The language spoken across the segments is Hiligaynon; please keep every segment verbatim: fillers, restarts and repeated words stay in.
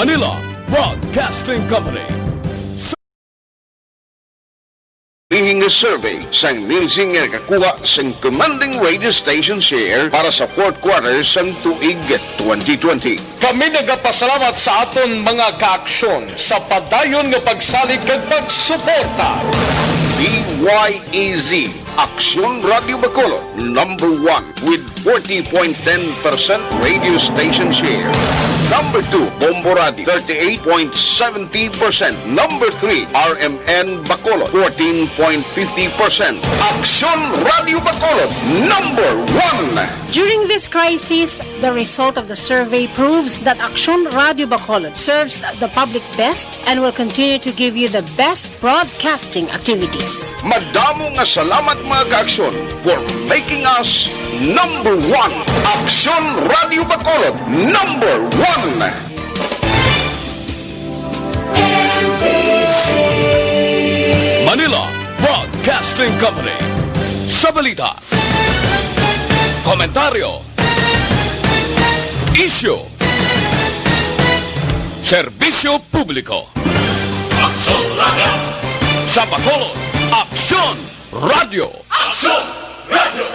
Manila Broadcasting Company. Bihing nga survey sang Nielsen nga nakakuha sang commanding radio station share para sa fourth quarter sang tuig twenty twenty. Kami nagapasalamat sa aton mga kaaksyon sa padayon nga pagsalig kag pagsuporta. D Y E Z, Aksyon Radio Bacolod, number one with forty point ten percent radio station share. Number two, Bombo Radio, thirty-eight point seventy percent. Number three, R M N Bacolod, fourteen point fifty percent. Aksyon Radio Bacolod, number one. During this crisis, the result of the survey proves that Aksyon Radio Bacolod serves the public best and will continue to give you the best broadcasting activities. Madamo nga salamat, mga kaaksyon, for making us number one. Aksyon Radio Bacolod, number one. Manila Broadcasting Company. Sa balita, komentaryo, isyu, serbisyo publiko. Aksyon Radio. Sa Bacolod, Aksyon Radio. Aksyon Radio.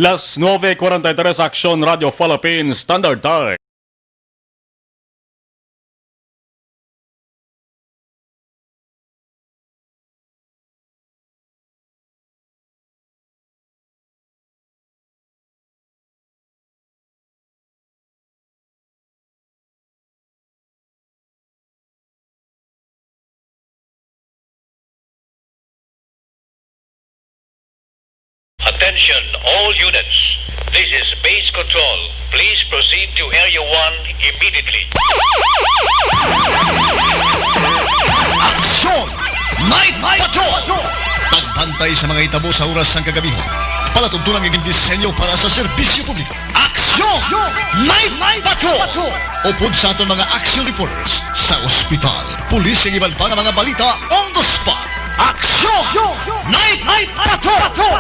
Las nueve cuarenta y tres, Aksyon Radio Philippine Standard Time. Attention, all units. This is base control. Please proceed to Area one immediately. Aksyon! Night Patrol! Pagbantay sa mga hitabo sa oras sang kagabihon. Palatuntunan nga gindisenyo para sa serbisyo publiko. Aksyon! Night Patrol! Upod sa aton mga action reporters sa ospital, pulis, kag iban pa nga mga balita on the spot. Aksyon! Night Patrol!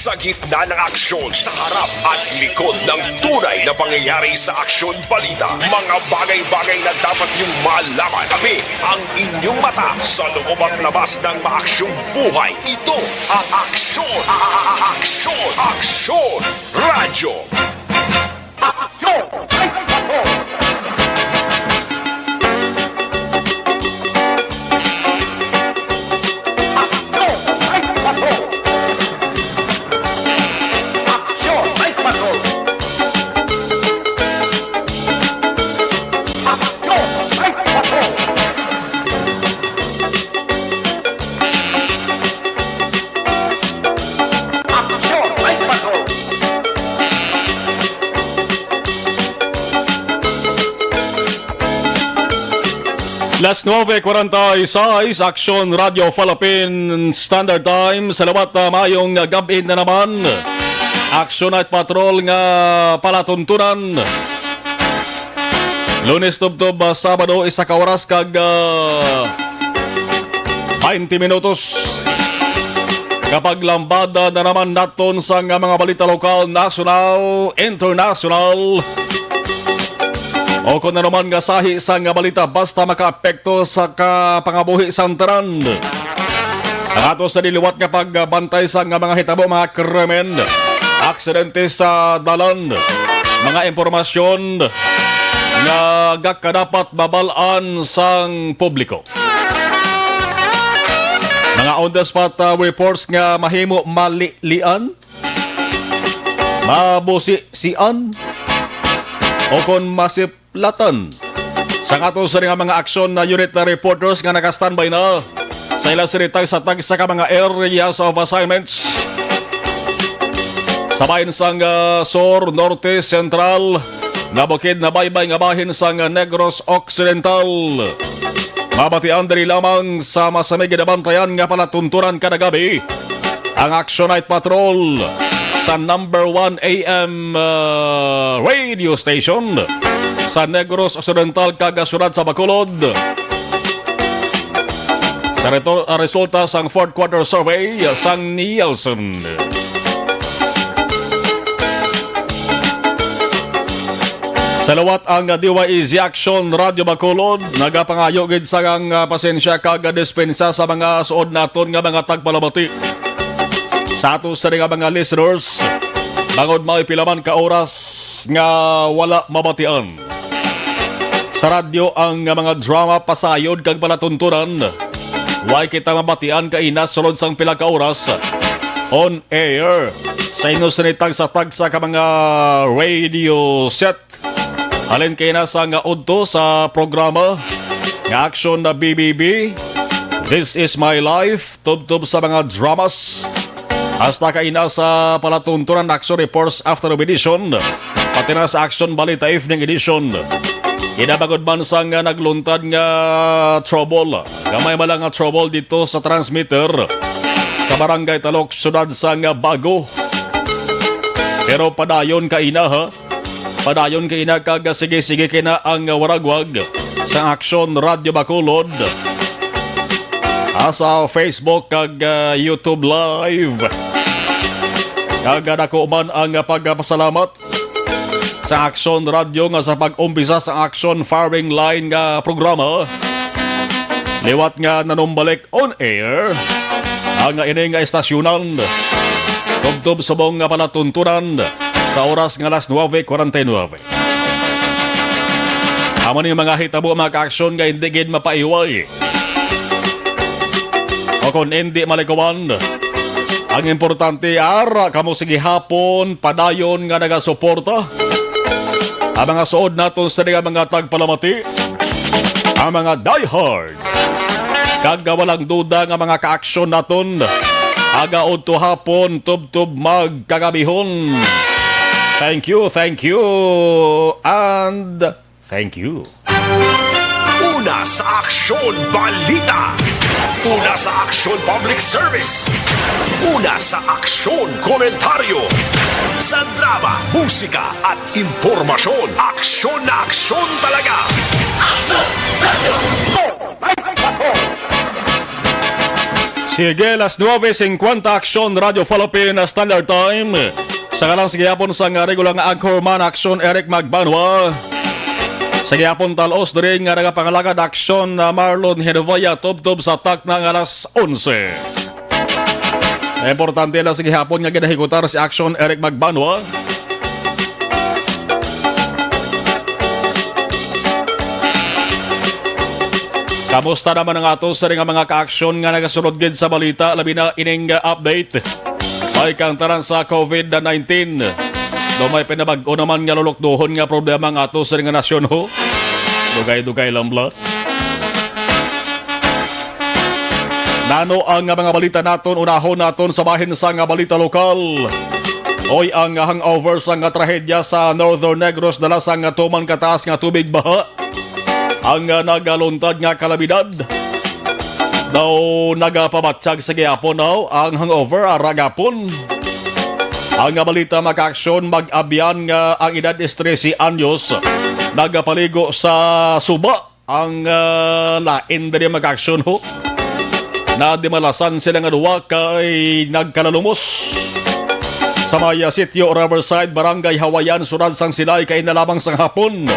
Sa gitna ng aksyon, sa harap at likod ng tunay na pangyayari sa aksyon balita, mga bagay-bagay na dapat niyong malaman. Kami ang inyong mata sa loob at labas ng maaksyong buhay. Ito ang Aksyon, a- a- a- Aksyon, Aksyon Radyo. Las nueve cuarenta y seis, Aksyon Radio Philippine Standard Time. Salamat, ah, maayong gab-i na naman. Aksyon Night Patrol nga palatuntunan. Lunes tubtob, ah, Sabado, isa ka oras kag, ah, twenty minutos. Kapaglambada na naman naton sa nga mga balita lokal, nasyonal, internasyonal, o kung ano man nga sahi sa nga balita, basta makaapekto sa kapangabuhi sang tanan. Ang ato sa diliwat nga pagbantay sa nga mga hitabo, mga krimen, aksidente sa dalan, mga impormasyon nga gakadapat mabal-an sang publiko. Mga on the spot, uh, reports nga mahimo malilian, mabusisian, o kon masiplatan Sa ato sini nga mga aksyon na unit na reporters nga naka-standby na sa ila sini tagsa-tagsa ka mga areas of assignments. Sa bahin sang, ah, Sur, Norte, Central, nga bukid na baybay nga bahin sang Negros Occidental. Mabatian diri lamang sa masamig ginabantayan nga palatuntunan kada gabi ang Action Night Patrol sa number one A M, uh, radio station sa Negros Occidental kag syudad sa Bacolod. Sa reto-, ah, resulta sang fourth quarter survey sang Nielsen. Sa liwat ang D Y E Z Action Radio Bacolod, nagapangayo gid sang, ah, pasensya kag dispensa sa mga suod naton nga mga tagpalamati. Sa ato sini nga mga listeners, bangod may pila man ka oras nga wala mabatian sa radyo ang mga drama pasayod kag palatuntunan, way kita mabatian kaina sulod sang pila ka oras on air sa inyo sini tagsa-tagsa ka mga radio set. Halin kaina sang udto sa programa nga Action na B B B, This Is My Life, tubtob sa mga dramas, hasta kaina sa palatuntunan Action Reports Afternoon Edition, pati na sa Action Balita Evening Edition. Kinabagod man sang nagluntad nga trouble, gamay man lang nga trouble dito sa transmitter sa Barangay Talok, siyudad sang Bago. Pero padayon kaina, ha? Padayon kaina kag sige-sige kaina ang waragwag sa Action Radio Bacolod, ah, sa Facebook kag, ah, YouTube Live. Kag, ah, dako man ang pagpasalamat sa Action Radio nga sa pag-umpisa sa Action Firing Line nga programa, liwat nga nanumbalik on air ang ining nga estasyonan, tubtob subong nga palatuntunan sa oras nga alas nuebe cuarenta y nueve. Amo ni mga hitabo, mga ka-aksyon, nga hindi gid mapaiway. O kung hindi malikuan, ang importante, ara kamo sa gihapon padayon nga nagasuporta. Ang mga suod naton sa mga tagpalamati, ang mga diehard, kag walang duda nga mga ka-aksyon naton, aga udto hapon, tubtob magkagabihon. Thank you, thank you, and thank you. Una sa Aksyon Balita. Una sa Aksyon Public Service. Una sa Aksyon Komentaryo. Sa drama, musika, at impormasyon. Aksyon na aksyon talaga. Sige, alas nuebe cincuenta, Aksyon Radio Philippine Standard Time. Sa ngalan sa gihapon sang regular nga anchorman, Aksyon Eric Magbanwa. Sa gihapon talos diri nga nagapangalagad, Aksyon na Marlon Henevaya, tubtob sa takna nga alas onse. Importante na sa gihapon nga ginahikutan si Aksyon Eric Magbanwa. Kamusta naman ang ato sa nga mga ka-aksyon nga nagasunod gid sa balita, labi na ining, uh, update? Ay, kang tanan sa COVID nineteen. Do may pinabag-o naman nga lulukduhon nga problema ang ato sa nga nasyon, ho? Dugay-dugay lang, bla. Nano ang mga balita naton? Unahon naton sa bahin sa nga balita lokal. Oy, ang hangover sa nga trahedya sa Northern Negros, dala sa nga tuman kataas nga tubig baha ang, ah, nagaluntad nga kalamidad. Daw nagapabatyag sa gihapon daw ang hangover, ara gapon. Ang nga balita, mga ka-aksyon, mag-abyan nga ang edad is trese anyos nagapaligo sa suba. Ang, ah, lain diri, mga ka-aksyon, ho. Nadimalasan sila nga duwa kay nagkalalumos sa may, ah, sitio Riverside, Barangay Hawayan, siyudad sang Silay, kaina lamang sang hapon.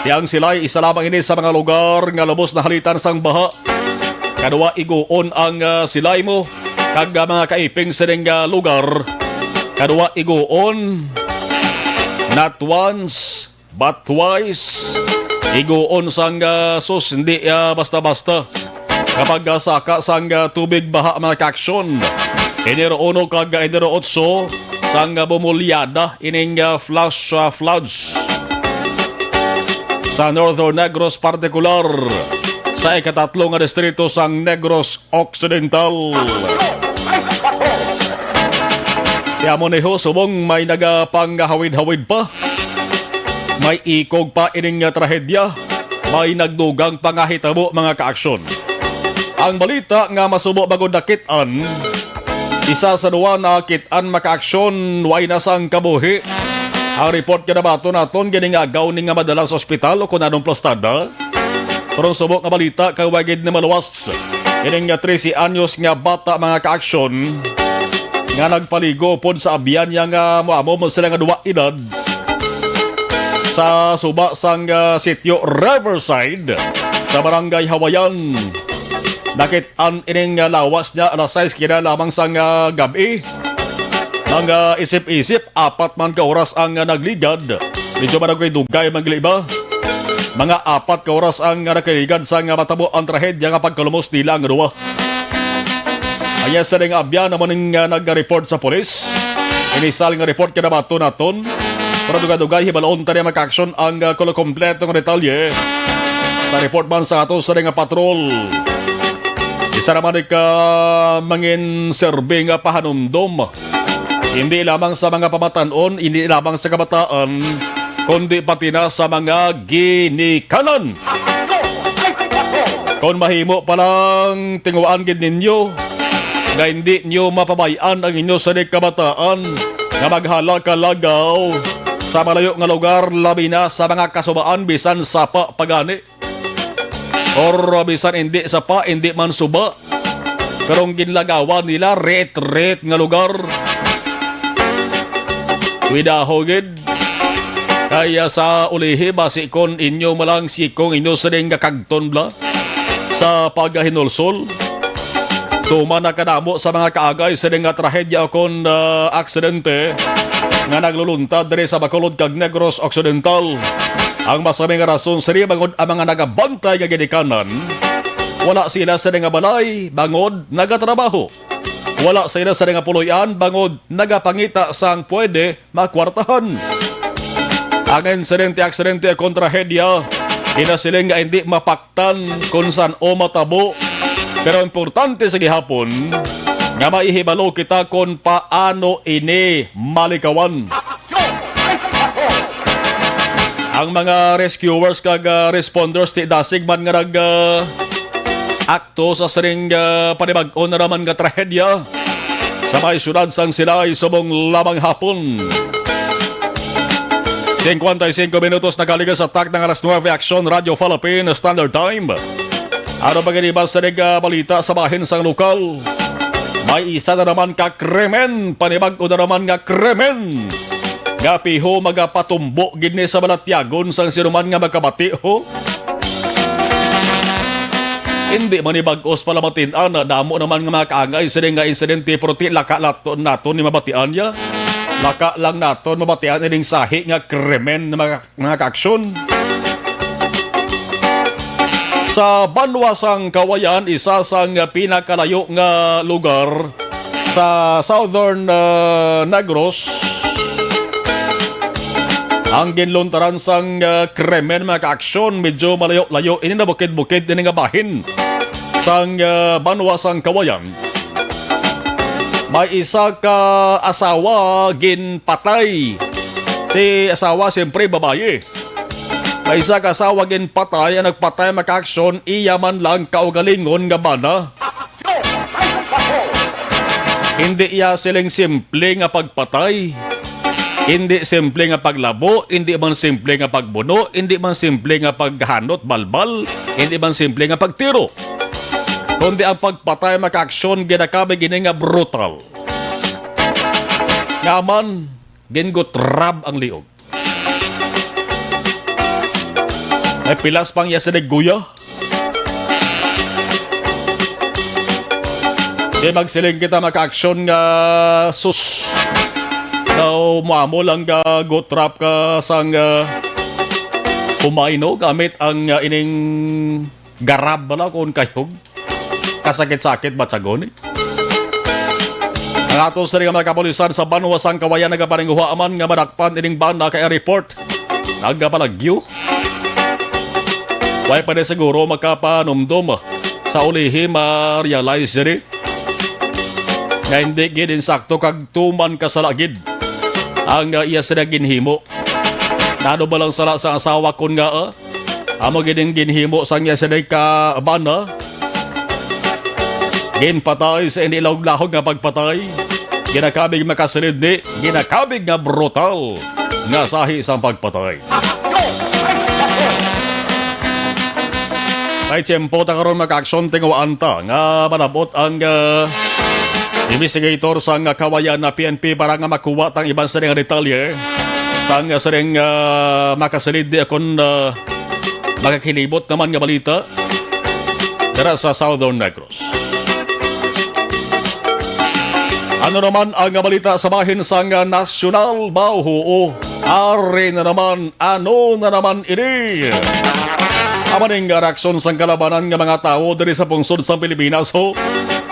Ti ang Silay, isa lamang ini sa mga lugar nga lubos nahalitan sang baha. Kadua, iguon ang, ah, Silay mo kag, ah, mga kaiping sining, ah, lugar. Kadua, iguon, not once, but twice. Iguon sang, ah, sus, hindi, ah, basta-basta. Kapag, ah, saka sang, ah, tubig baha, mga ka-aksyon. Enero uno kag, ah, Enero otso, sang, ah, bumulyada ining, ah, flash, ah, floods. sa Northern Negros, partikular sa ikatatlo nga distrito sang Negros Occidental. Kaya mo ni ho, subong may nagapangahawid-hawid pa. May ikog pa ining, ah, trahedya. May nagdugang pa nga hitabo, mga kaaksyon. Ang balita nga masubo bangod nakit-an, isa sa duwa nakit-an, mga kaaksyon, way na sang kabuhi. Ang report nga nabaton naton, gani nga agaw ni nga madala sa ospital o kun anong plastada. Pero ang subo nga balita kay wa gid ni maluwas. Ining nga trese anyos nga bata, mga kaaksyon, nga nagpaligo pod sa abyan niya nga muamo man sila nga duwa edad sa suba sang, ah, sitio Riverside sa Barangay Hawayan. Nakit-an ining, ah, lawas niya alas sais kina lamang sang, ah, gab-i. Mga isip-isip, apat man ka oras ang, ah, nagligad. Medyo madugay-dugay man gali ba? Mga apat ka oras ang, ah, nakaligad sa nga matabo ang trahedya nga pagkalumos nila ang duwa. Anya sa ning abyan amo ning, ah, nag-report sa pulis. Inisal nga report nga nabaton naton. Pero dugay-dugay, hibalon ta ni makaaksyon ang, ah, kulo kompleto nga detalye sa report man sa ato sa ning patrol. Isa naman ni ka mangin serbi nga pahanumdom. Hindi lamang sa mga pamatan-on, hindi lamang sa kabataan, kundi pati na sa mga ginikanan. Kon mahimo pa lang, tinguhaan gid ninyo nga hindi nyo mapabay-an ang inyo sini kabataan nga maghala kalagaw sa malayo nga lugar, labi na sa mga kasubaan, bisan sapa pa gani. Or bisan indi sapa, indi man suba, pero ang ginlagawan nila, ret-ret nga lugar. Kuidaho gid. Kaya sa ulihi, basi kon inyo malang sikong inyo sining nga kagton bala sa paghinulsol. Tuman na kadamo sa mga kaagay sining nga trahedya o kon, ah, aksidente nga nagluluntad diri sa Bacolod kag Negros Occidental. Ang masami nga rason sini bangod ang mga nagabantay nga ginikanan, wala sila sa nga balay bangod nagatrabaho. Wala sila sa nga puloy-an bangod nagapangita sang pwede makwartahan. Ang insidente, aksidente kon trahedya, ginasiling nga hindi mapaktan kon san-o matabo. Pero importante sa gihapon nga maihibalo kita kon paano ini malikawan. Ang mga rescuers kag, ah, responders ti dasig man nga nag, ah, akto sa sining, ah, panibag-o na naman nga trahedya sa may siyudad sang Silay subong lamang hapon. Singkwenta y singko minutos nagaligas sa takna nga alas nuebe, Aksyon Radyo Philippine Standard Time. Ano pa gani ba sa nag, ah, balita sa bahin sang lokal? May isa na naman ka krimen, panibag-o na naman nga krimen. Nga piho magapatumbo gid ni sa balatyagon sang sinuman nga magkabati, ho? Hindi man ni bag-os pala matin-an na damo naman nga mga kaangay sini nga insidente, pero ti laka lato-, naton ni mabatian ya. Laka lang naton mabatian ining sahi nga krimen na mga mga kaaksyon. Sa banwa sang Kawayan, isa sang pinakalayo nga lugar sa Southern, ah, Negros, ang ginluntaran sang, ah, krimen, mga kaaksyon, medyo malayo-layo ini, na bukid-bukid ini nga bahin sang, ah, banwa sang Kawayan. May isa ka asawa ginpatay. Ti asawa, siyempre, babayi. May isa ka asawa ginpatay, ang nagpatay makaaksyon, iya man lang kaugalingon nga bana. Hindi iya siling simple nga pagpatay. Hindi simple nga paglabo, hindi man simple nga pagbuno, hindi man simple nga paghanot balbal, hindi man simple nga pagtiro. Kundi ang pagpatay makaaksyon ginakabig ini nga brutal. Nga man, gingutrab ang liog. May pilas pang iya sa nagguya. Di magsiling kita makaaksyon nga sus. Daw muamo lang ka gutrap ka sang, ah, umay, no? Gamit ang, ah, ining garab bala kon kayog. Kasakit-sakit ba sagoni? Ang ato sa mga kapulisan sa banwa sang Kawayan nagapaninguha man nga madakpan ining bana kay ang report nagapalagyo. Way pa ni siguro makapanumdom sa ulihi ma-realize diri nga hindi gid insakto kag tuman ka sala gid ang, ah, iya sila ginhimo. Nano ba lang sala sa asawa kon nga, ah, amo gid ang ginhimo sang iya sila ka bana? Ginpatay sa indi lahog-lahog nga pagpatay. Ginakabig makasilid ni, ginakabig nga brutal nga sahi sang pagpatay. May tiyempo ta karon, makaaksyon, tinguhaan ta nga malabot ang, ah, investigator sang Kawayan na P N P para nga makuha tang iban sa nga detalye sang, ah, sining, ah, makasilid di akon, ah, makakilibot naman nga balita dira sa Southern Negros. Ano naman ang balita sa bahin sang nasyonal? Baw, huo. Ari na naman, ano na naman ini? Amo ning reaksyon sang kalabanan nga mga tawo diri sa pungsod sang Pilipinas, ho,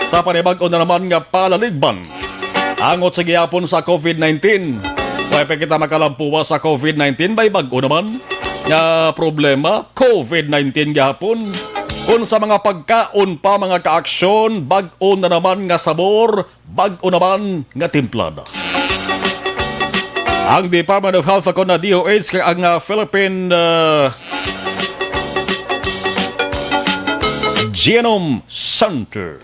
sa panibag-o na naman nga palaligban angot sa gihapon sa covid nineteen. Way pa kita makalampuwa sa covid nineteen, may bag-o naman nga problema, covid nineteen gihapon. Kung sa mga pagkaon pa, mga kaaksyon, bag-o na naman nga sabor, bag-o naman nga timplada. Ang Department of Health, ako na D O H, kag ang, ah, Philippine, ah, Genome Center.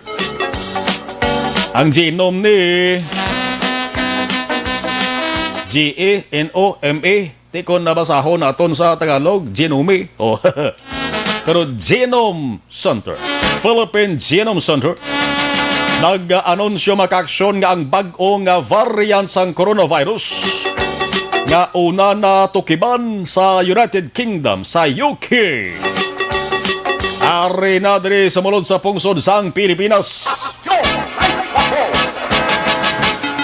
Ang genome ni G E N O M E. Di ko nabasahon naton sa Tagalog, genome. Oh. Pero Genome Center, Philippine Genome Center, nag-anunsyo, makaaksyon, nga ang bag-o nga variant sang coronavirus nga una natukiban sa United Kingdom, sa U K, ari na diri sa mulod sa pungsod sang Pilipinas.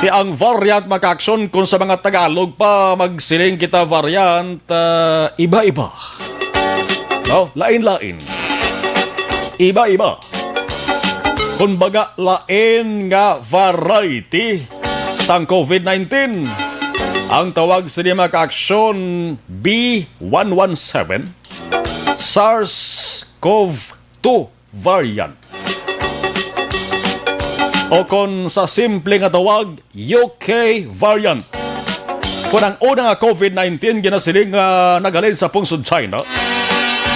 Ti ang variant, makaaksyon, kung sa mga Tagalog pa magsiling kita variant, ah, iba-iba. No? Lain-lain. Iba-iba. Kumbaga, lain nga variety sang covid nineteen. Ang tawag sini, makaaksyon, B one one seven, SARS-CoV two variant. O kon sa simple nga tawag, U K variant. Kon ang una nga covid nineteen ginasiling nga naghalin sa pungsod China,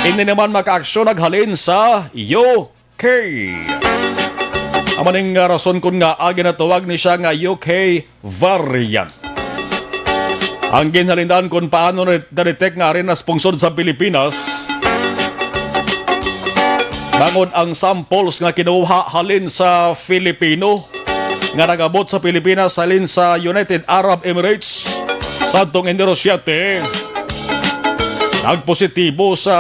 ini naman, makaaksyon, naghalin sa U K. Amo ning, ah, rason kon ngaa ginatawag ni siya nga U K variant. Ang ginhalinan kung paano na-, na-detect nga ari na sa pungsod sa Pilipinas, bangod ang samples nga kinuha halin sa Filipino nga nagabot sa Pilipinas halin sa United Arab Emirates sadtong Enero siete, nagpositibo sa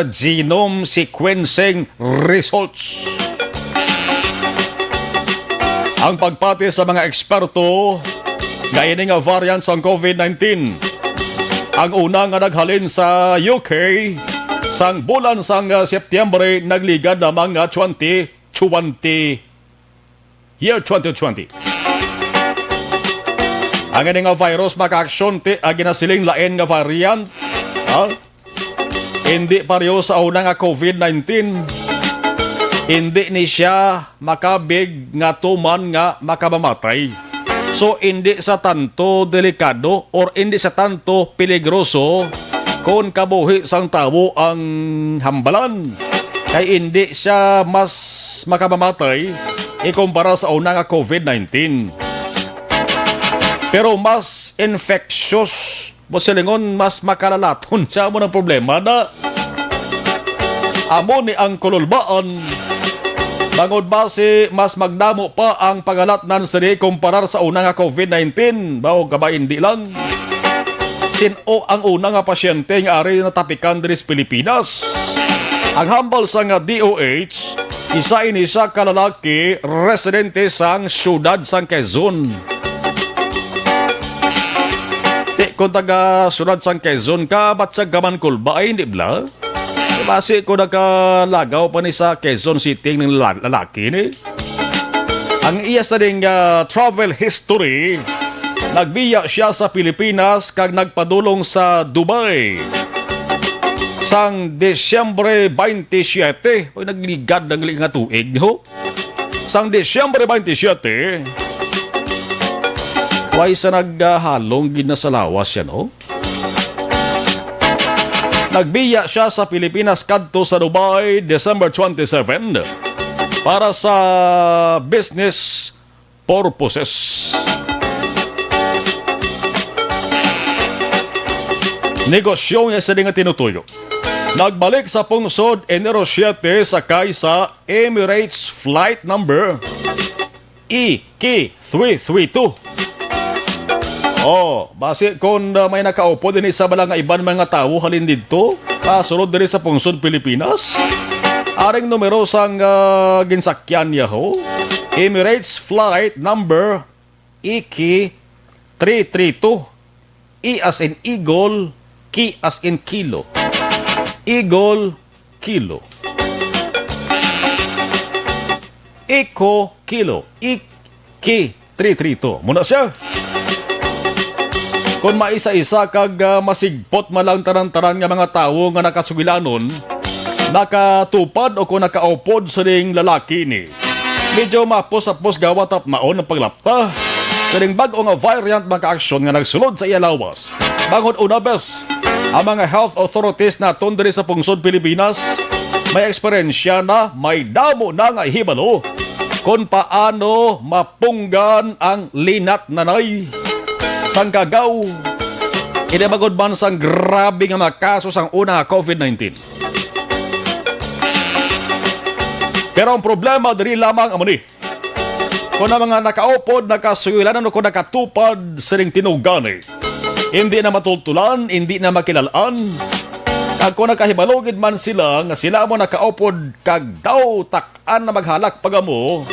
genome sequencing results. Ang pagpati sa mga eksperto nga ini nga variant sang covid nineteen, ang una nga naghalin sa U K sang bulan sang, ah, Setyembre, nagligad lamang nga twenty twenty, year twenty twenty. Ang ini nga virus, makaaksyon, ti, ah, ginasiling lain nga variant, ha? Hindi pareho sa una nga covid nineteen. Hindi ni siya makabig nga tuman nga makamamatay. So, hindi sa tanto delikado or hindi sa tanto peligroso kon kabuhi sang tawo ang hambalan. Kay hindi siya mas makamamatay ikumpara sa una nga covid nineteen. Pero mas infectious, buot silingon, mas makalalaton siya. Amo nang problema na amo ni ang kululbaan. Bangod basi mas magdamo pa ang pagalatnan sini kumparar sa una nga covid nineteen. Bawo ka ba, hindi lang? Sin-o ang una nga pasyente nga ari natapikan diri sa Pilipinas? Ang hambal sang D O H, isa ini sa ka lalaki residente sang siyudad sang Quezon. Ti, kung taga siyudad sang Quezon ka, batyag ka man kulba, ay, hindi bala? Basi ko nakalagaw pa ni sa Quezon City ning la-, lalaki ni. Ang iya sa ding, ah, travel history, nagbiya siya sa Pilipinas kag nagpadulong sa Dubai. sang Disyembre twenty-seven. Uy, nagligad ang li nga tuig, no? Sang Disyembre twenty-seven, way sa naghalong gid na sa lawas siya, no? Nagbiya siya sa Pilipinas kadto sa Dubai, December twenty-seven, para sa business purposes. Negosyo niya sini nga tinutuyo. Nagbalik sa pungsod Enero siete sakay sa Emirates flight number E K three three two. Oh, basi kon, ah, may nakaupod ini sa bala nga iban mga tawo halin didto, pasulod diri sa pungsod Pilipinas. Aring numero sang, ah, ginsakyan niya ho, Emirates flight number E K three three two. E as in eagle, K as in kilo. Eagle, kilo. Eco, kilo. E K three three two. Muna siya. Kung maisa-isa kag, ah, masigpot man lang tanan-tanan nga mga tawo nga nakasugilanon, nakatupad o kung nakaupod sining lalaki ni, medyo mapos-apos gawa tapnaon ang paglapta sining bag-o nga variant mga kaaksyon nga nagsulod sa iya lawas. Bangod una bes, ang mga health authorities naton diri sa pungsod Pilipinas may eksperyensya na, may damo na nga hibalo kon paano mapunggan ang linat nanay sang kagaw. Ini bangod man sang grabe nga mga kaso sang una nga covid nineteen. Pero ang problema diri lamang amo ni, kung ang mga nakaupod, nakasugilanon o kung nakatupad sining tinugani, hindi na matultulan, hindi na makilalaan. Kag kung nakahibalo gid man sila nga sila amo nakaupod kag daw tak-an na maghalak pag-amo,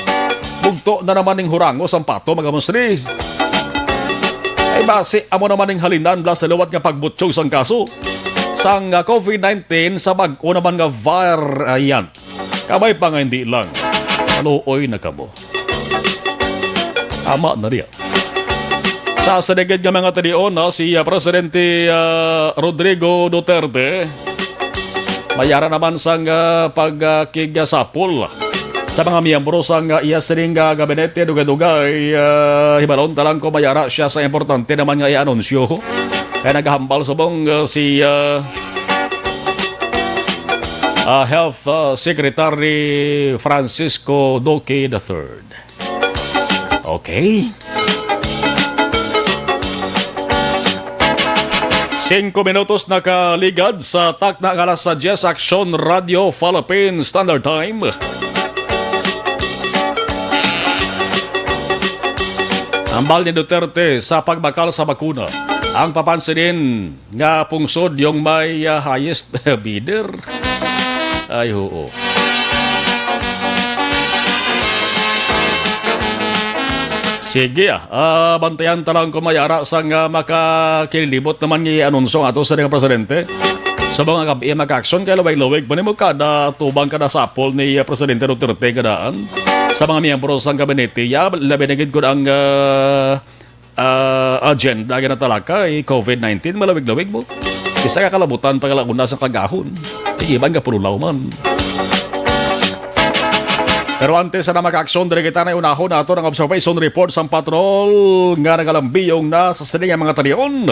bugto na naman ning hurangos ang pato, mga musli. Ay basi amo naman ning halinan bala sa liwat nga pagbutyog sang kaso sang, ah, covid nineteen sa bag-o naman nga variant. Kabay pa nga hindi lang. Maluoy na kamo. Tama na niya. Sa sinigid nga mga tinion, no, si, ah, Presidente, ah, Rodrigo Duterte, mayara naman sang, ah, pagkigasapol sa mga miyembro sang, ah, iya sining, ah, gabinete, dugay-dugay, ah, hibalon ta lang kung mayara siya sa importante naman nga i-anunsyo. Kaya naghambal subong, ah, si, ah, ah, Health, ah, Secretary Francisco Duque the third. Okay. Singko minutos nakaligad sa takna nga alas diyes, Aksyon Radio Philippine Standard Time. Hambal ni Duterte sa pagbakal sa bakuna ang papansinin nga pungsod yung may, ah, highest bidder. Ay, oo. Sige, ah. Ah, bantayan ta lang kung may ara sang, ah, makakilibot naman nga i-anunsyo ato sa nga presidente. Sa mga gab-i, mga aksyon kay lawig-lawig pa nimo kada tubang, kada sapol ni, ah, Presidente Duterte kadaan sa mga miyembro sang gabinete. Ya, labi na gid kun ang, ah, ah, agenda ginatalakay covid nineteen, malawig-lawig mo. Isa ka kalabutan pagkalauna sa kagahon, igiban ka pululaw man. Pero antes na makaaksyon, diri kita na unahon nato ang observation report sang patrol nga nagalambiyong na sa sini nga mga talion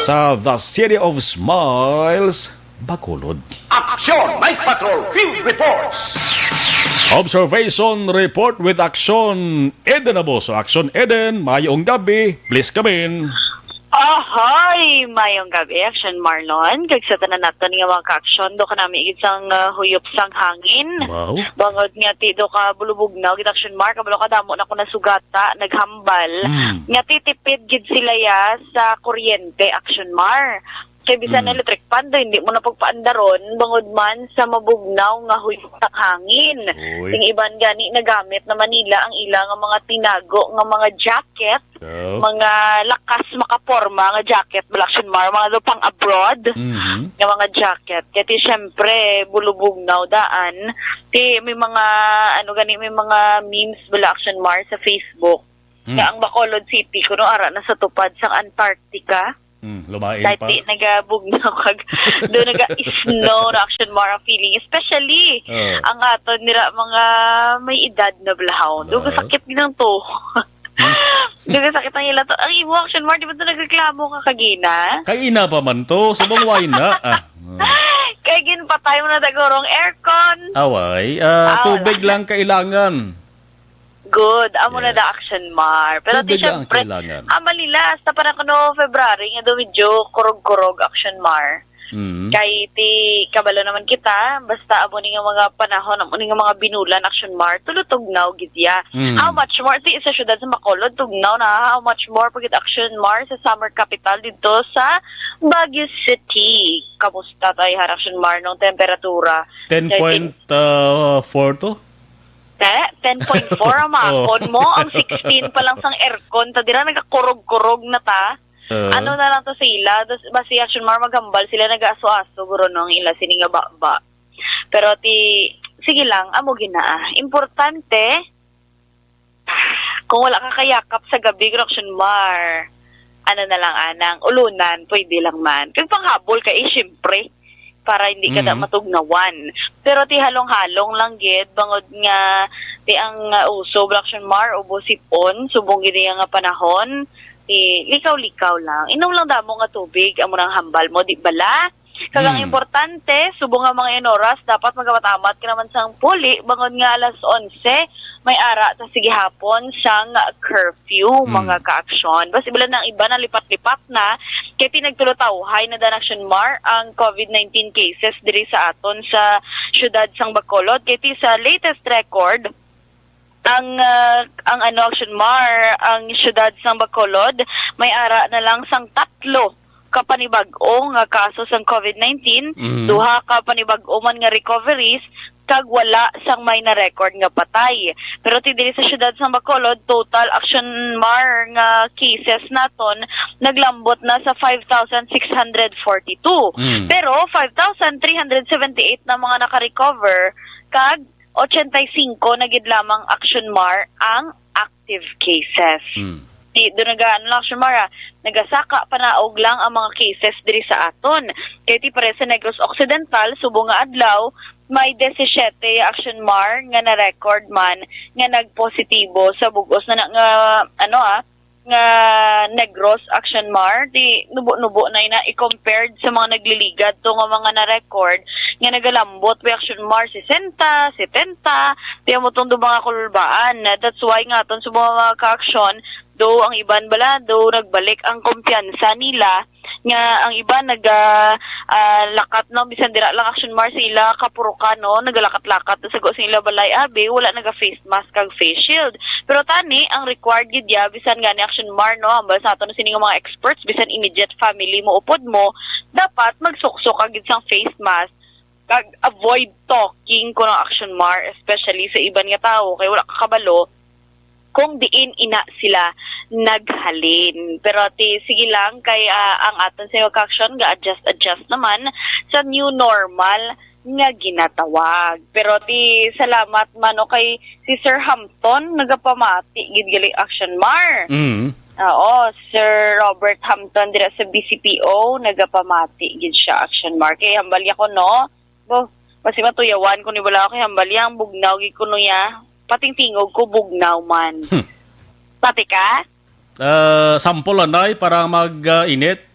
sa The City of Smiles, Bacolod. Action Night Patrol Field Reports. Observation Report with Action Eden Aboso. Action Eden, mayong gabi. Please come in. Ahoy! Mayong gabi, Action Marlon. Kag sa tanan naton nga mga ka-aksyon, do ka nami igid sang, ah, huyop sang hangin. Wow. Bangod nga ti do ka bulubugnaw, gid Action Mar, kabalo ka damo na ko nasugata, naghambal. Mm. Nga titipid gid sila ya sa kuryente, Action Mar. Kay bisan Mm. electric fan do, hindi mo na pagpaandaron, bangod man sa mabugnaw nga huyop sang hangin. Uy. Ang iban gani, nagamit naman nila ang ila nga mga tinago nga mga jacket, Oh. mga lakas makaporma nga jacket, bala, Action Mar, mga daw pang abroad Mhm. nga mga jacket. Kaya ti, syempre, bulubugnaw daan. Ti, may mga, ano gani, may mga memes, bala, Action Mar, sa Facebook. Mm. Nga ang Bacolod City, kuno ara na sa tupad sang Antarctica. Hmm, lumain Kahit pa. Di nagabugnaw kag do naga-snow na, Action Mar, ang feeling. Especially, Oh. ang aton nira mga may edad na balahaw. Do Ah. Sakit gid ang to. Do sakit ang ila to. Ang imo, Action Mar, di ba to nagreklamo ka kagina? Kay ina pa man to, subong why na? Ah. Oh. Kay ginpatay mo na dagurong aircon. Away, ah, Ah, tubig wala. Lang kailangan. Good. Amo na Yes. Da, Action Mar. Pero Tubig ti lang ang syempre, kailangan. Ang Manila, hasta para kuno February nga do medyo kurog-kurog, Action Mar. Mm. Kay ti kabalo naman kita, basta amo ni nga mga panahon, amo ni nga mga binulan, Action Mar, tulo tugnaw gid ya. Mm. How much more? Ti sa syudad sa Bacolod, tugnaw na. How much more pagit, Action Mar, sa summer capital dito sa Baguio City? Kamusta tayo, Action Mar, nung temperatura? ten point four to? Te, ten point four ang Oh. makon mo, ang sixteen pa lang sang aircon ta dira, nagakurog-kurog na ta. Uh, Ano na lang to sa ila, dos- basi, Action Mar, maghambal sila, nagaaso-aso guro no ang ila sini nga baba. Pero ti, sige lang, amo gina. Importante, kung wala ka kayakap sa gabi, Action Mar, ano na lang anang ulunan, pwede lang man. Kag panghabol ka, eh, syempre, para hindi ka na Mhm. matugnawan. Pero ti halong-halong lang gid, bangod nga ti ang, uh, uso, Action Mar, ubo sipon, subong gid nga panahon, ti likaw-likaw lang. Inom lang damo nga tubig, amo nang hambal mo, di bala? Kag ang Hmm. importante, subong nga mga inoras, dapat magapatamat ka naman sang puli, bangod nga alas onse, may ara ta sa gihapon sang curfew, Hmm. mga ka-aksyon. Basi bala nang iba nalipat-lipat na, kay ti nagtulotawhay na Dan, Action Mar, ang covid nineteen cases diri sa aton sa syudad sang Bacolod. Kay ti sa latest record, ang, ah, ang ano, Action Mar, ang syudad sang Bacolod, may ara na lang sang tatlo ka panibag-o nga kaso sang covid nineteen, Mhm. duha ka panibag-o man nga recoveries, kag wala sang may na-record nga patay. Pero ti diri sa syudad sang Bacolod, total, Action Mar, nga cases naton naglambot na sa five thousand six hundred forty-two. Mm. Pero five thousand three hundred seventy-eight na mga naka-recover, kag ochenta y cinco na gid lamang, Action Mar, ang active cases. Mm. Di, do naga, ano lang, Action Mar, ah, nagasaka panaog lang ang mga cases diri sa aton. Kay ti pares sa Negros Occidental, subong nga adlaw, may disisiete, Action Mar, nga na-record man nga nagpositibo sa bug-os na, na nga, ano, ah, nga Negros, Action Mar. Di nubo-nubo na ina i-compared sa mga nagliligad to nga mga na-record nga nagalambot pa, Action Mar, sesenta, setenta, di amo tong do mga kulbaan. That's why nga aton sa mga, mga ka-aksyon, do ang iban bala, do nagbalik ang kumpiyansa nila, nga ang iban naga, ah, lakat, no, bisan dira lang, Action Mar, sa ila kapurukan, no, nagalakat-lakat sa go sa ila balay, abi, wala naga face mask kag face shield. Pero tani, ang required gid ya, bisan gani, Action Mar, no, hambal sa aton sini nga mga experts, bisan immediate family mo upod mo, dapat magsuksok ka gid sang face mask kag avoid talking kuno, Action Mar, especially sa iban nga tawo, kay wala ka kabalo kung diin ina sila naghalin. Pero ti, sige lang, kay, ah, ang aton sa ka-aksyon ga-adjust-adjust naman sa new normal nga ginatawag. Pero ti, salamat man, okay, si Sir Hampton nagapamati gid gali, Action Mar. Mm. Oo, Sir Robert Hampton dira sa B C P O, nagapamati gid siya, Action Mar. Kay hambal ya ko, no? Bo, basi matuyawan ko ni bala, kay hambal ya ang bugnaw gid kuno ya. Patingtingog ko, bugnaw man. Hmm. Pati ka? Ah, sample, anay, para mag-init.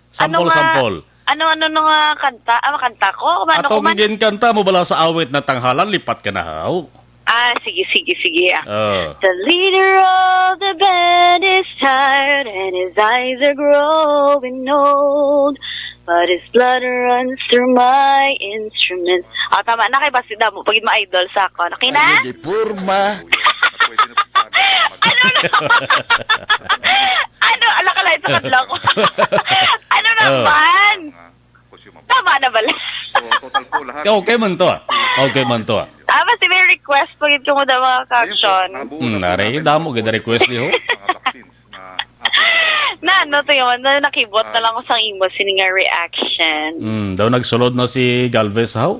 Sample, Ano nga? Sample. Ano, ano, ano nga kanta? Ah, makanta ko? Ano ko Atong man? Ginkanta mo bala sa awit na tanghalan, lipat ka na, haw. Ah, sige, sige, sige, ah. Oh. The leader of the band is tired and his eyes are growing old, but his blood runs through my instrument. Ah, tama na, kay basi damo pa gid ma-idol sa akon. Okay na? Ay, di porma. Ano na? Ano? Ala ka lang sa kadlaw ko. Ano Oh. naman? Tama na bala? Okay man to, ah. Okay man to, ah. Ah, basta may request pa gid ko mo da mga ka-action. Hmm, nari, damo gid request ni ho. Na, ano to yun? Na, nakibot na lang ko sa imo sini nga reaction. Hmm, daw nagsulod na si Galvez, haw?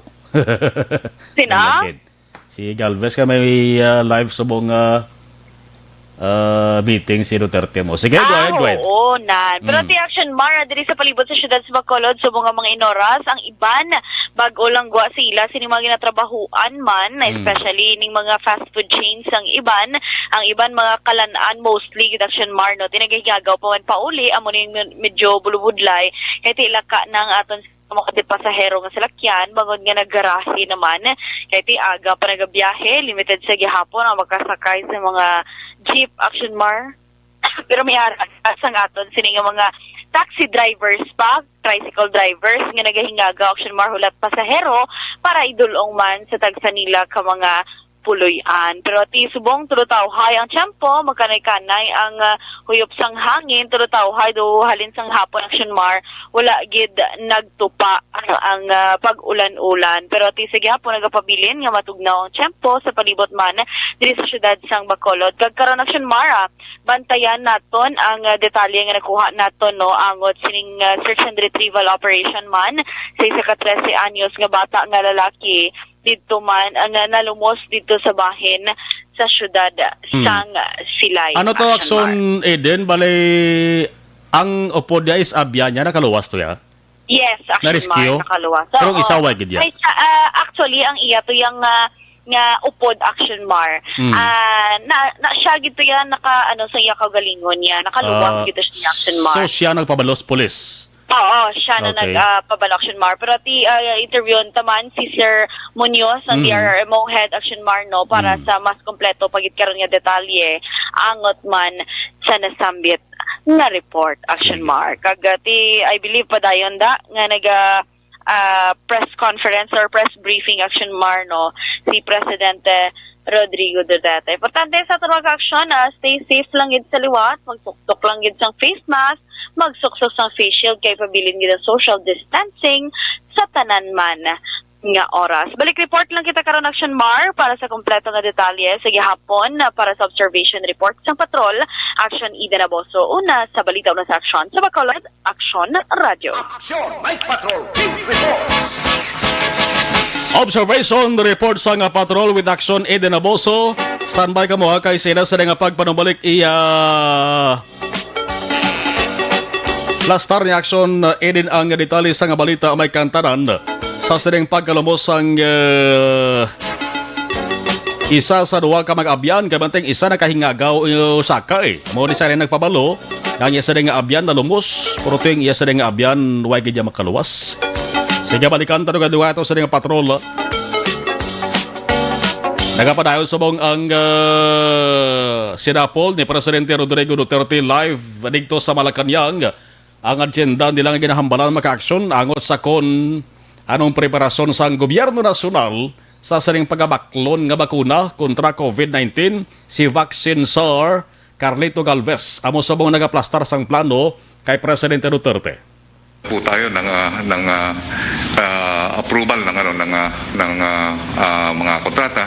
Sino? Nalagid. Si Galvez ka may, ah, live subong, ah, ah, meeting si Duterte mo. Sige, go Ah, ahead, go ahead. oo, nan. Pero Mm. ti Action Mar, diri sa palibot sa siyudad sa Bacolod, subong nga mga inoras, ang iban, bag-o lang gwa sa ila, sini mga ginatrabahuan man, Mm. especially ning mga fast food chains ang iban, ang iban mga kalan-an, mostly gid Action Mar, no? Ti nagahingaw pa man pauli, amo ning med-, medyo bulubudlay, kay ti ila ka nang aton mga di pasahero nga salakyan, bangod nga naggarahe naman. Kay ti aga pa nagabiyahe, limited sa gihapon ang makasakay sa mga jeep, Action Mar. Pero may ara sang aton sini nga mga taxi drivers pa, tricycle drivers nga nagahingaw, Action Mar, hulat pasahero para idul-ong man sa tagsa nila ka mga puloy-an. Pero ti subong tulo tawhay ang tiyempo, magkanay-kanay ang, ah, huyop sang hangin, tulo tawhay do halin sang hapon, Action Mar, wala gid nagtupa ang, ah, pag-ulan-ulan. Pero ti sa gihapon nagapabilin nga matugnaw ang tiyempo sa palibot man diri sa siyudad sang Bacolod. Kag karon, Action Mar, ah, bantayan naton ang, ah, detalye nga nakuha naton, no, angot sining, ah, search and retrieval operation man sa isa ka trese anyos nga bata nga lalaki didto man, ah, nga nalumos didto sa bahin sa siyudad Hmm. sang Silay, Ano to, Action Action Mar. Eden? Bale, ang upod niya is abyan niya, nakaluwas to ya? Yes, Action Na-rescue? Mar, nakaluwas. Pero Oo. isa wa gid ya? Ay, siya, ah, actually, ang iya to yang, ah, nga upod, Action Mar. Hmm. Ah, na, na siya gid to ya naka, ano, sa iya kaugalingon niya. Nakaluwas Ah, gid to siya, Action Mar. So siya nagpabalo sa pulis? Oo, siya na Okay. nag, ah, pabalo, Action Mar. Pero ti, ah, interviewon ta man si Sir Munoz, ang Mm. D R R M O head, Action Mar, no, para Mm. sa mas kompleto pa gid karon nga detalye angot man sa nasambit nga report, Action Sige. Mar. Kag, ah, ti, I believe, padayon da nga naga, ah, press conference or press briefing, Action Mar, no, si Presidente Rodrigo Duterte. Importante sa aton mga ka-aksyon, ah, stay safe lang gid sa liwat, magtuktok lang gid sang face mask, magsuksok sang face shield kay pabilin gid ang social distancing sa tanan man nga oras. Balik report lang kita karon, Action Mar, para sa kompleto nga detalye sa gihapon, ah, para sa observation report sang patrol, Action Eden Aboso, una sa balita, una sa aksyon sa Bacolod, Action Radio. Action Night Patrol Team Report. Observation report sang, ah, patrol with Action Eden Aboso. Standby kamo, ha, kay sila sa nga pagpanumbalik iya plastar ni Action, uh, Eden ang detalye sa nga balita may kantanan. Sa sining pagkalumos sang, uh, isa sa duha ka mag-abyan, kay bantay ang isa nakahingaw, uh, usa ka, eh. Mao ni sa nagpabalo, ang iya sa nga abyan nalumos, pero tuwing iya sa nga abyan, way gid niya makaluwas. Sige, balikan ta nga duha to sa nga patrol. Nagapadayon subong ang, uh, sinapol ni Presidente Rodrigo Duterte live didto sa Malacañang. Ang agenda nila nga ginahambalan makaaksyon angot sa kon anong preparasyon sang gobyerno nasyonal sa sining pagabaklon nga bakuna kontra COVID nineteen, si Vaccine Czar Carlito Galvez. Amo subong nagaplastar sang plano kay Presidente Duterte. Po tayo ng, ah, ng, ah, ah, approval ng, ano, ng, ah, ng, ah, ah, mga kontrata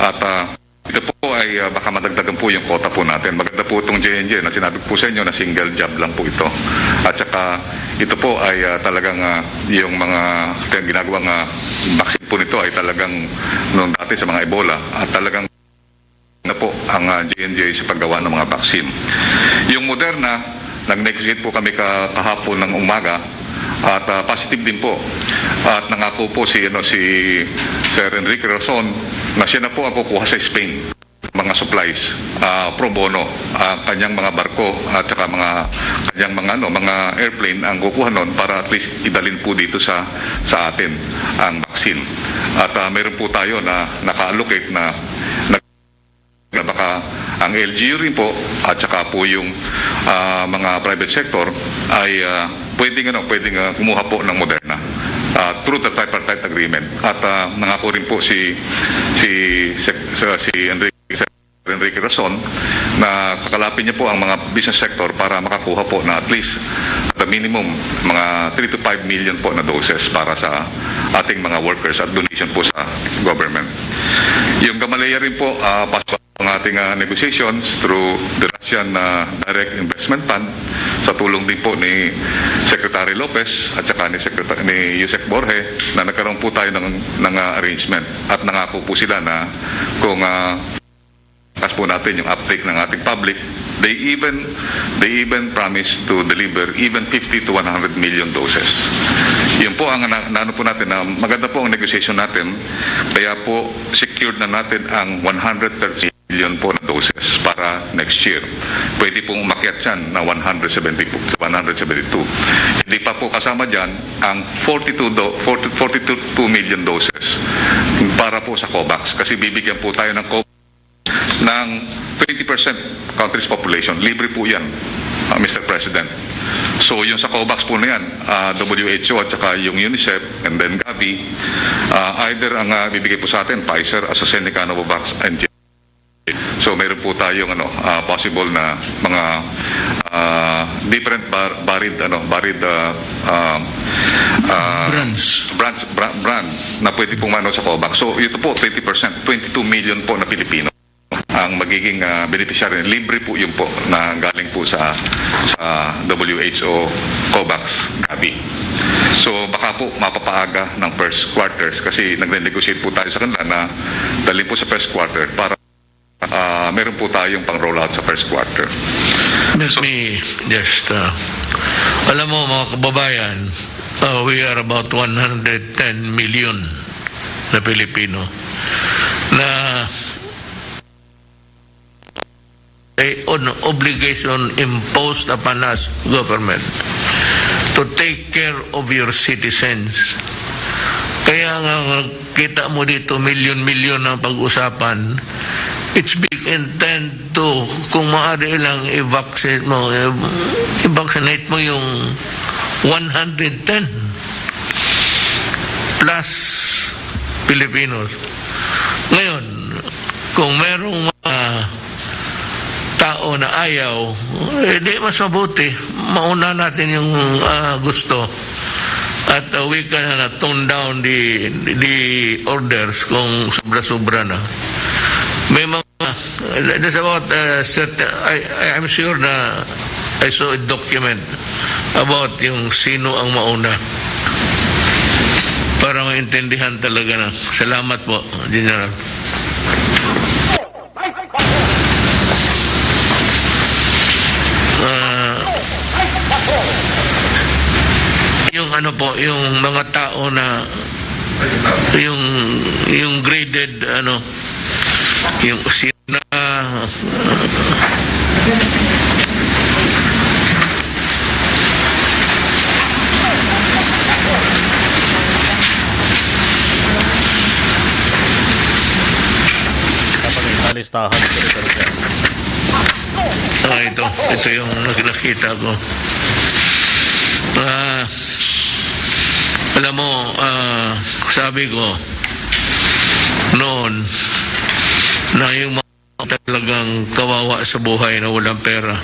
at, ah, ito po ay, ah, baka madagdagan po yung quota po natin. Maganda po itong J and J na sinabi ko po sa inyo na single job lang po ito. At saka ito po ay, ah, talagang, ah, yung mga ginagawang, ah, vaccine po nito ay talagang nung dati sa mga Ebola at talagang na po ang, ah, J and J sa paggawa ng mga vaccine. Yung Moderna, nag-negotiate po kami ka-, kahapon ng umaga at, ah, positive din po. At nangako po si, ano, si Sir Enrique Rason na siya na po ang kukuha sa Spain mga supplies, ah, pro bono, ah, kanyang mga barko at saka mga kanyang mga, ano, mga airplane ang kukuha nun para at least idalin po dito sa, sa atin ang vaccine. At, ah, meron po tayo na naka-allocate na, na, na baka ang L G U rin po at saka po yung, ah, mga private sector ay, ah, pwedeng, ano, pwedeng, ah, kumuha po ng Moderna, ah, through the tripartite agreement. At, ah, nangako rin po si, si, si, si Enrique Enrique Rason na kakalapin niya po ang mga business sector para makakuha po na at least at the minimum mga three to five million po na doses para sa ating mga workers at donation po sa government. Yung Gamaleya rin po, ah, pasok ang ating, ah, negotiations through the Russian, ah, Direct Investment Fund sa tulong din po ni Secretary Lopez at saka ni Secretary, ni Usec Borge na nagkaroon po tayo ng, ng, ah, arrangement at nangako po sila na kung, ah, as po po natin yung uptake ng ating public. They even, they even promise to deliver even fifty to one hundred million doses. Yun po ang na-, naano po natin na maganda po ang negotiation natin. Kaya po, secured na natin ang one hundred thirty million po na doses para next year. Pwede pong umakyat yan na one hundred seventy po, one hundred seventy-two. Hindi pa po kasama dyan ang forty-two do-, forty, forty-two million doses para po sa COVAX. Kasi bibigyan po tayo ng COVAX ng twenty percent country's population. Libre po yan, ah, Mister President. So, yung sa COVAX po na yan, ah, W H O at saka yung UNICEF and then Gavi, ah, either ang, ah, bibigay po sa atin, Pfizer, AstraZeneca, Novavax, and J-, so, meron po tayong, ano, ah, possible na mga, ah, different bar-, varied, ano, varied, ah, ah, ah, Brands. brands, bra-, brand na pwede pong mano sa COVAX. So, ito po, twenty percent, twenty-two million po na Pilipino ang magiging, ah, beneficiary. Libre po yun po na galing po sa, sa W H O COVAX Gavi. So, baka po mapapaaga ng first quarters kasi nagre-negotiate po tayo sa kanila na dalhin po sa first quarter para, ah, meron po tayong pang-rollout sa first quarter. Let So, me just, uh, alam mo, mga kababayan, uh, we are about one hundred ten million na Pilipino na eh, on obligation imposed upon us, government, to take care of your citizens. Kaya nga, nga kita mo dito, milyon-milyon ang pag-usapan. It's big intent to, kung maaari lang, i-vaccine mo, i-, i-vaccinate mo yung one hundred ten plus Filipinos. Ngayon, kung merong mga tao na ayaw, eh, di mas mabuti. Mauna natin yung, ah, gusto. At, uh, we can, uh, tone down the, the orders kung sobra-sobra na. May mga, there's about, uh, certain, I, I, I'm sure na I saw a document about yung sino ang mauna para maintindihan talaga na. Salamat po, General. Ah, yung ano po, yung mga tao na yung, yung graded, ano, yung sina, Dapat may listahan, Secretary General. Ah, ito. Ito yung nak-, nakita ko. Ah, alam mo, ah, sabi ko noon na yung mga talagang kawawa sa buhay na walang pera.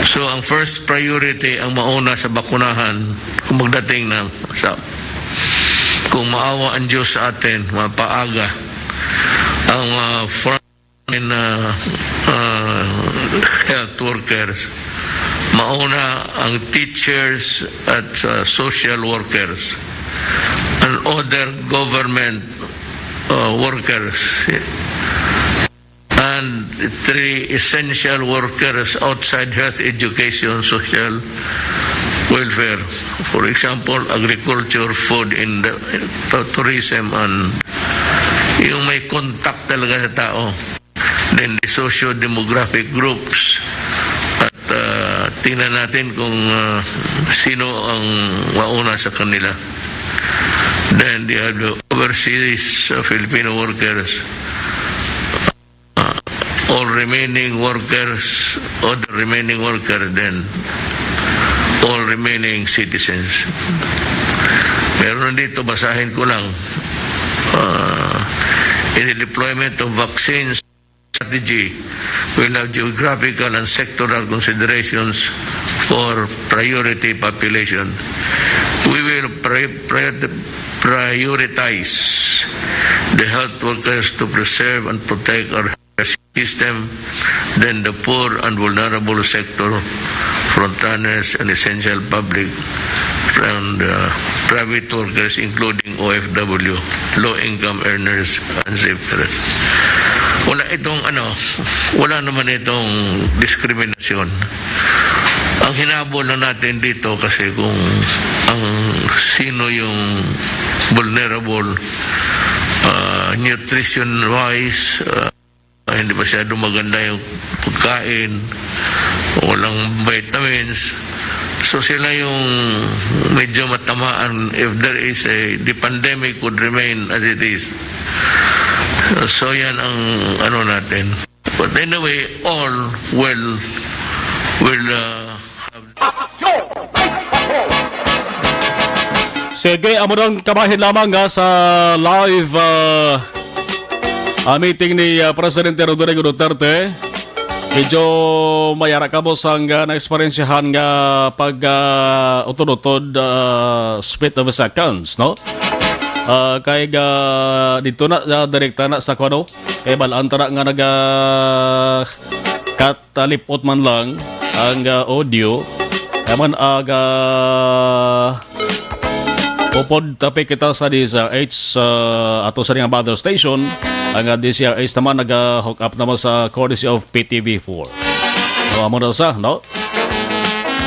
So, ang first priority, ang mauna sa bakunahan, kung magdating na sa, kung maawa ang Diyos sa atin, mapaaga ang, ah, front line, ah, ah, health workers. Mauna ang teachers at, ah, social workers and other government, ah, workers. And three essential workers outside health, education, social welfare. For example, agriculture, food, in the, to-, tourism, and yung may contact talaga sa tao. Then the socio-demographic groups. At, ah, tingnan natin kung, ah, sino ang mauna sa kanila. Then the other overseas, ah, Filipino workers. Ah, all remaining workers, all the remaining workers, then all remaining citizens. Meron dito, basahin ko lang. Ah, in the deployment of vaccines strategy, we'll have geographical and sectoral considerations for priority population. We will pri-, pri-, prioritize the health workers to preserve and protect our system, then the poor and vulnerable sector, frontliners and essential public, and, uh, private workers, including O F W, low-income earners, and seafarers. Wala itong ano, wala naman itong diskriminasyon. Ang hinabol lang natin dito kasi kung ang sino yung vulnerable, ah, nutrition-wise, ah, hindi masyado maganda yung pagkain, walang vitamins. So sila yung medyo matamaan if there is a, the pandemic would remain as it is. So yan ang ano natin. But anyway, all will will uh, have Sige, amo nang kabahin lamang nga sa live ah, ah, meeting ni ah, Presidente Rodrigo Duterte. Medyo mayara ka mo sang ah, na-eksperyensyahan nga pag ah, utod-utod ah, split of seconds, no? Ah, kay ah, dito na ah, direkta na sa kuno kay balaan tara nga naga cut talipot man lang ang ah, audio. Naman aga upod tapik kita sa D Z R H sa ato sa nga mother station. Ang ah, D Z R H naman naga-hook up naman sa courtesy of P T V four. No, amo na sa, no?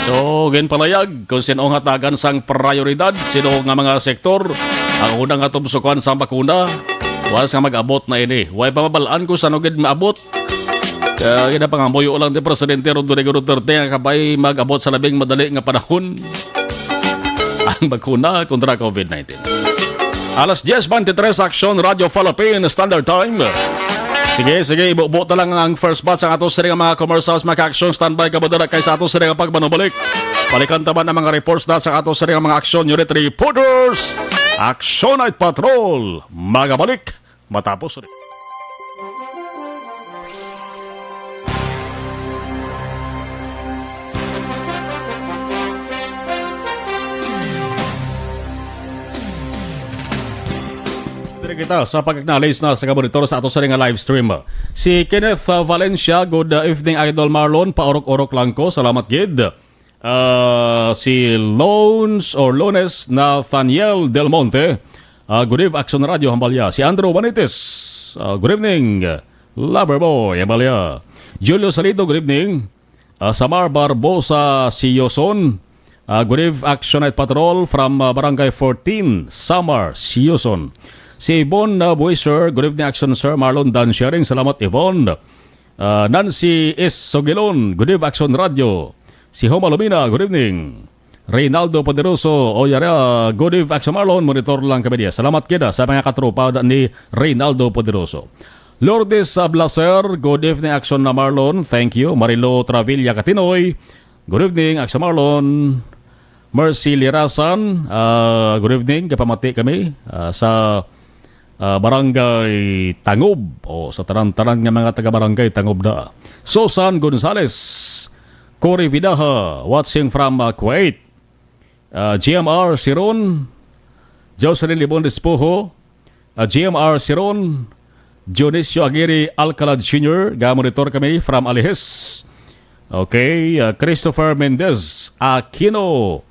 So, ginpalayag kung sino ang hatagan sang prioridad, sino nga mga sektor ang unang atubsukan sa bakuna, once nga mag-abot na ini. Way pa mabalaan kung sano gid maabot. Kaya ginapangamuyo lang ni Presidente Rodrigo Duterte nga kabay mag-abot sa labing madali nga panahon ang bakuna kontra COVID nineteen. Alas diyes beintitrés, Aksyon Radyo Philippine Standard Time. Sige, sige, ibubo ta lang ang first batch ang ato sila nga mga commercials, mga action standby ka mo dala kay sa ato sila nga pagmanubalik. Balikan ta man ang mga reports na sa ato sila nga mga action unit reporters. Action Night Patrol, magabalik matapos rin. Diri kita sa pag-acknowledge na sa kabonitor sa ato sa nga live stream. Si Kenneth uh, Valencia, good uh, evening, Idol Marlon. Paurok-urok lang ko. Salamat gid. Uh, si Lones or Lones Nathaniel Del Monte, uh, good evening, Action Radio Hambalya. Si Andrew Vanites, uh, good evening, Lover Boy Hambalya. Julio Salido, good evening. Uh, Samar Barbosa Siyoson, uh, good evening, Action Night Patrol from uh, Barangay fourteen, Samar, Siyoson. Si Yvonne uh, Buiser, good evening, Action Sir Marlon Dan Sharing. Salamat, Yvonne. Uh, Nancy S. Sogilon, good evening, Action Radio. Si Homa Lumina, good evening. Reynaldo Poderoso, o yara, good evening, Action Marlon, monitor lang kami diya. Salamat kita sa mga katropa da ni Reynaldo Poderoso. Lourdes Ablaser, good evening, Action na Marlon. Thank you. Marilo Travilla Katinoy, good evening, Action Marlon. Mercy Lirasan, ah, good evening. Kapamati kami ah, sa ah, Barangay Tangob. O, sa tanan-tanan nga mga taga-Barangay Tangob na. Susan Gonzales, Cory Vidaja, watching from ah, Kuwait. Ah, G M R Siron, Jocelyn Libon Despojo, ah, G M R Siron, Dionisio Aguirre Alcala Junior, ga-monitor kami from Alihis. Okay, ah, Christopher Mendez Aquino,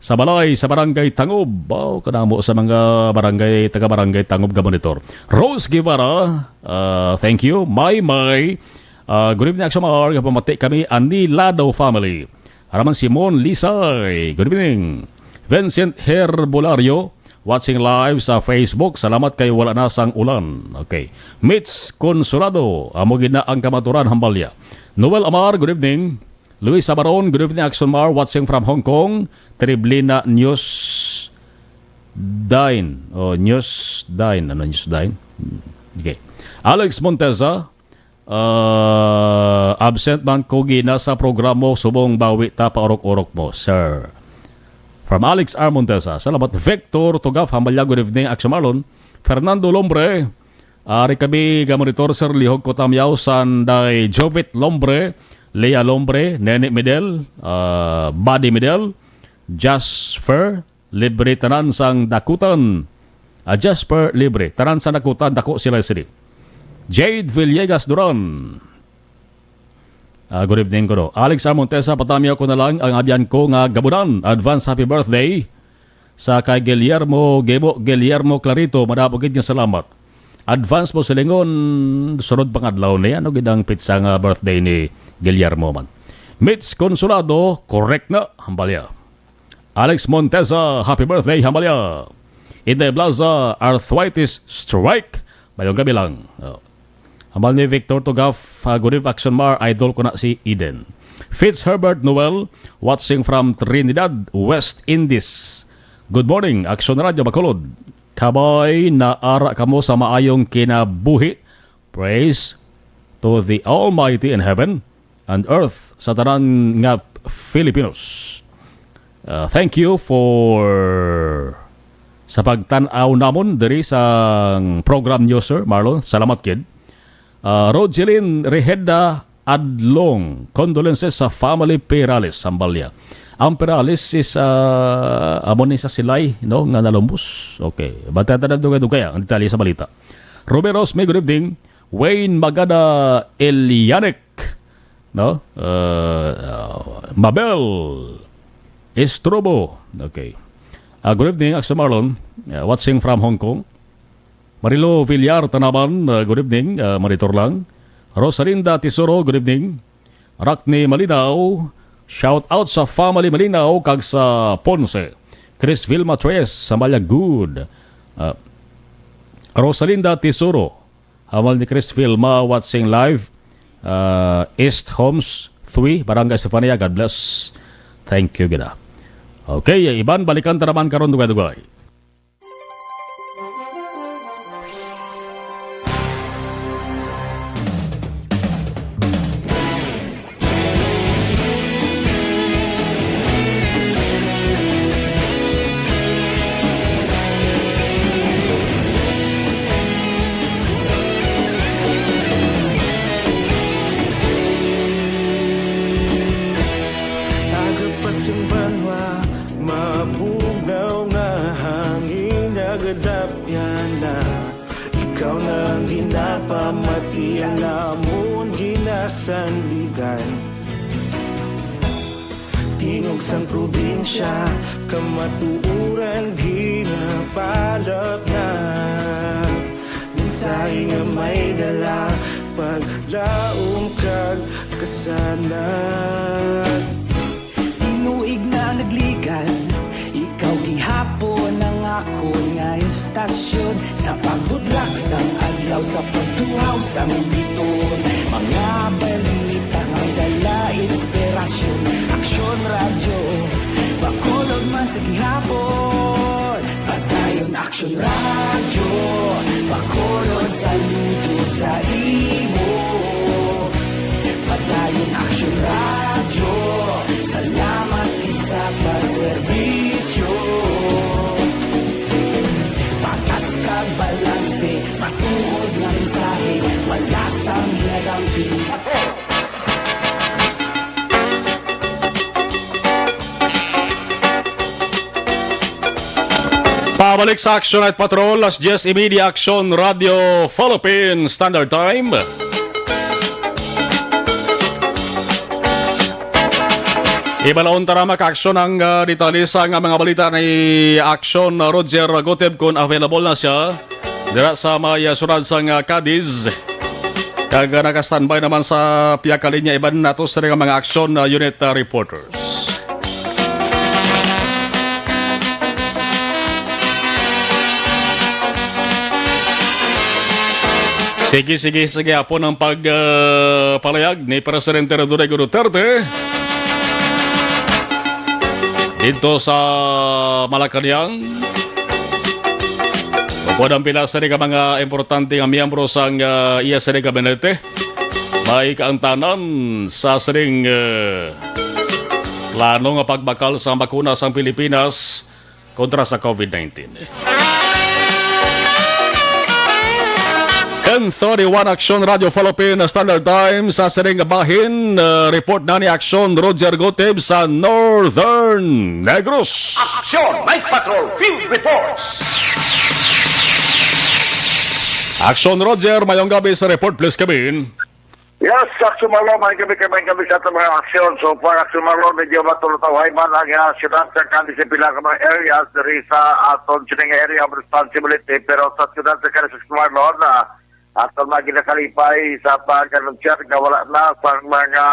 sa balay sa Barangay Tangob. Wow, kanamo sa mga barangay, taga-barangay Tangob ga monitor. Rose Guevara, ah, thank you. May May, ah, good evening, Action Mar. Pamati kami, Anilado family. Raman Simon Lisay, good evening. Vincent Herbolario, watching live sa Facebook. Salamat kay wala na sang ulan. Okay. Mitch Consolado, amo gid na ang kamaturan, Hambalya. Noel Amar, good evening. Luis Sabaron, good evening, Action Mar, watching from Hong Kong. Triblina News Dine. O, News Dine. Ano News Dine? Hmm. Okay. Alex Monteza, uh, absent man ko gina sa programo, subong bawi ta paurok-urok mo, sir. From Alex R. Monteza. Salamat. Victor Tugaf, Hambalya, good evening, Action Marlon. Fernando Lombre, Ari kami ga monitor, Sir Lihog Kutamyaw, Sanday Jovit Lombre, Lea Lombre, Nene Medel, ah, Buddy Medel, Jasper Libre, tanan sang Dakutan. Ah, Jasper Libre, tanan sang Dakutan, dako sila sini. Jade Villegas Duran. Ah, good evening, kuno. Alex R. Montesa, patamyaw ko na lang ang abyan ko nga gabunan. Advance happy birthday sa kay Guillermo Gebo, Guillermo Clarito, madamo gid nga salamat. Advance mo silingon, sunod pang adlaw ni, ano gid ang pitsa nga birthday ni Guillermo man? Mitch Consolado, correct na, hambal niya. Alex Monteza, happy birthday, hambal niya. Inday Blaza, arthritis strike. Mayong gabi lang. Oh. Hambal ni Victor Tugaf, ah, good evening, Action Mar, idol ko na si Eden. Fitz Herbert Noel, watching from Trinidad, West Indies. Good morning, Action Radio Bacolod. Kabay, naara kamo sa maayong kinabuhi. Praise to the Almighty in heaven and earth, sa tanan nga Filipinos. Uh, thank you for sa pagtan-aw namon diri sa program niyo, Sir Marlon. Salamat gid. Uh, Rogelin Reheda Adlong, condolences sa family Perales, hambal niya. Ang Perales is, uh, amo ni sa Silay, no, nga nalumbos. Okay. Bantay ta na dugay-dugay ang detalye sa balita. Romero Osme, good evening. Wayne Magana Elianic, no? Uh, uh, Mabel Estrobo. Okay. Uh, good evening, Axel Marlon. Uh, watching from Hong Kong. Marilo Villar Tanaman, uh, good evening, uh, monitor lang. Rosalinda Tesoro, good evening. Rockney Malinaw, shout out sa family Malinaw kag sa Ponce. Chris Vilma Tres, sa Malya, good. Uh, Rosalinda Tesoro, hambal ni Chris Vilma, watching live, uh, East Homes three, Barangay Estefania. God bless. Thank you, gina. Okay, iban, balikan ta naman karon dugay-dugay. Agapas ang banwa, mabugnaw nga hangin, nagadapyan na. Ikaw na ang ginapamati, ang amon ginasandigan. Tingog sang probinsya, kamatuoran ginapalatnag. Mensahe nga may dala, paglaom kag kasanag. Tinuig na nagligan, ikaw gihapon ang akon nga istasyon. Sa pagbudlak sang adlaw, sa pagtuhaw sang biton, mga balita may dala inspirasyon. Aksyon Radyo, Bacolod man sa gihapon. Padayon Aksyon Radyo, Bacolod, saludo sa imo. Padayon Aksyon Radyo, salamat gid sa pagserbisyo. Patas kag balanse, matuod nga mensahe, wala sang ginadamping. Pabalik sa Action Night Patrol, alas diyes y media, Action Radio Philippine Standard Time. Ibalaon ta na, mga ka-aksyon, ang, ah, detalye sa nga mga balita ni Action Roger Goteb, kung available na siya dira sa may, ah, syudad sang, ah, Cadiz. Kag, ah, naka-standby naman sa pihak ka linya, iban nato sa mga action, ah, unit, ah, reporters. Sige, sige, sige, hapon ang pag, ah, palayag ni Presidente Rodrigo Duterte dito sa Malacañang. Upod ang pila sini ka mga importante nga miyembro sang, ah, iya sini gabinete, may kaangtanan sa sining, ah, plano nga pagbakal sa bakuna sang Pilipinas kontra sa COVID nineteen. Ten thirty-one, Action Radio Philippine Standard Time sa sining bahin. Uh, report na ni Action Roger Gotib sa Northern Negros. Action Night Patrol Field Reports. Action Roger, mayong gabi sa report, please come in. Yes, Action Marlon, may kami, kami, kami sa atong mga aksyon. So far, Action Marlon, medyo matulutaw man ang ah, siyudad sa Cadiz sa pila ka mga areas diri sa aton sining area of responsibility. Pero sa siyudad sa Cadiz, Action Marlon, ah, aton mga ginakalipay sa pag-anunsiyar nga wala na sa mga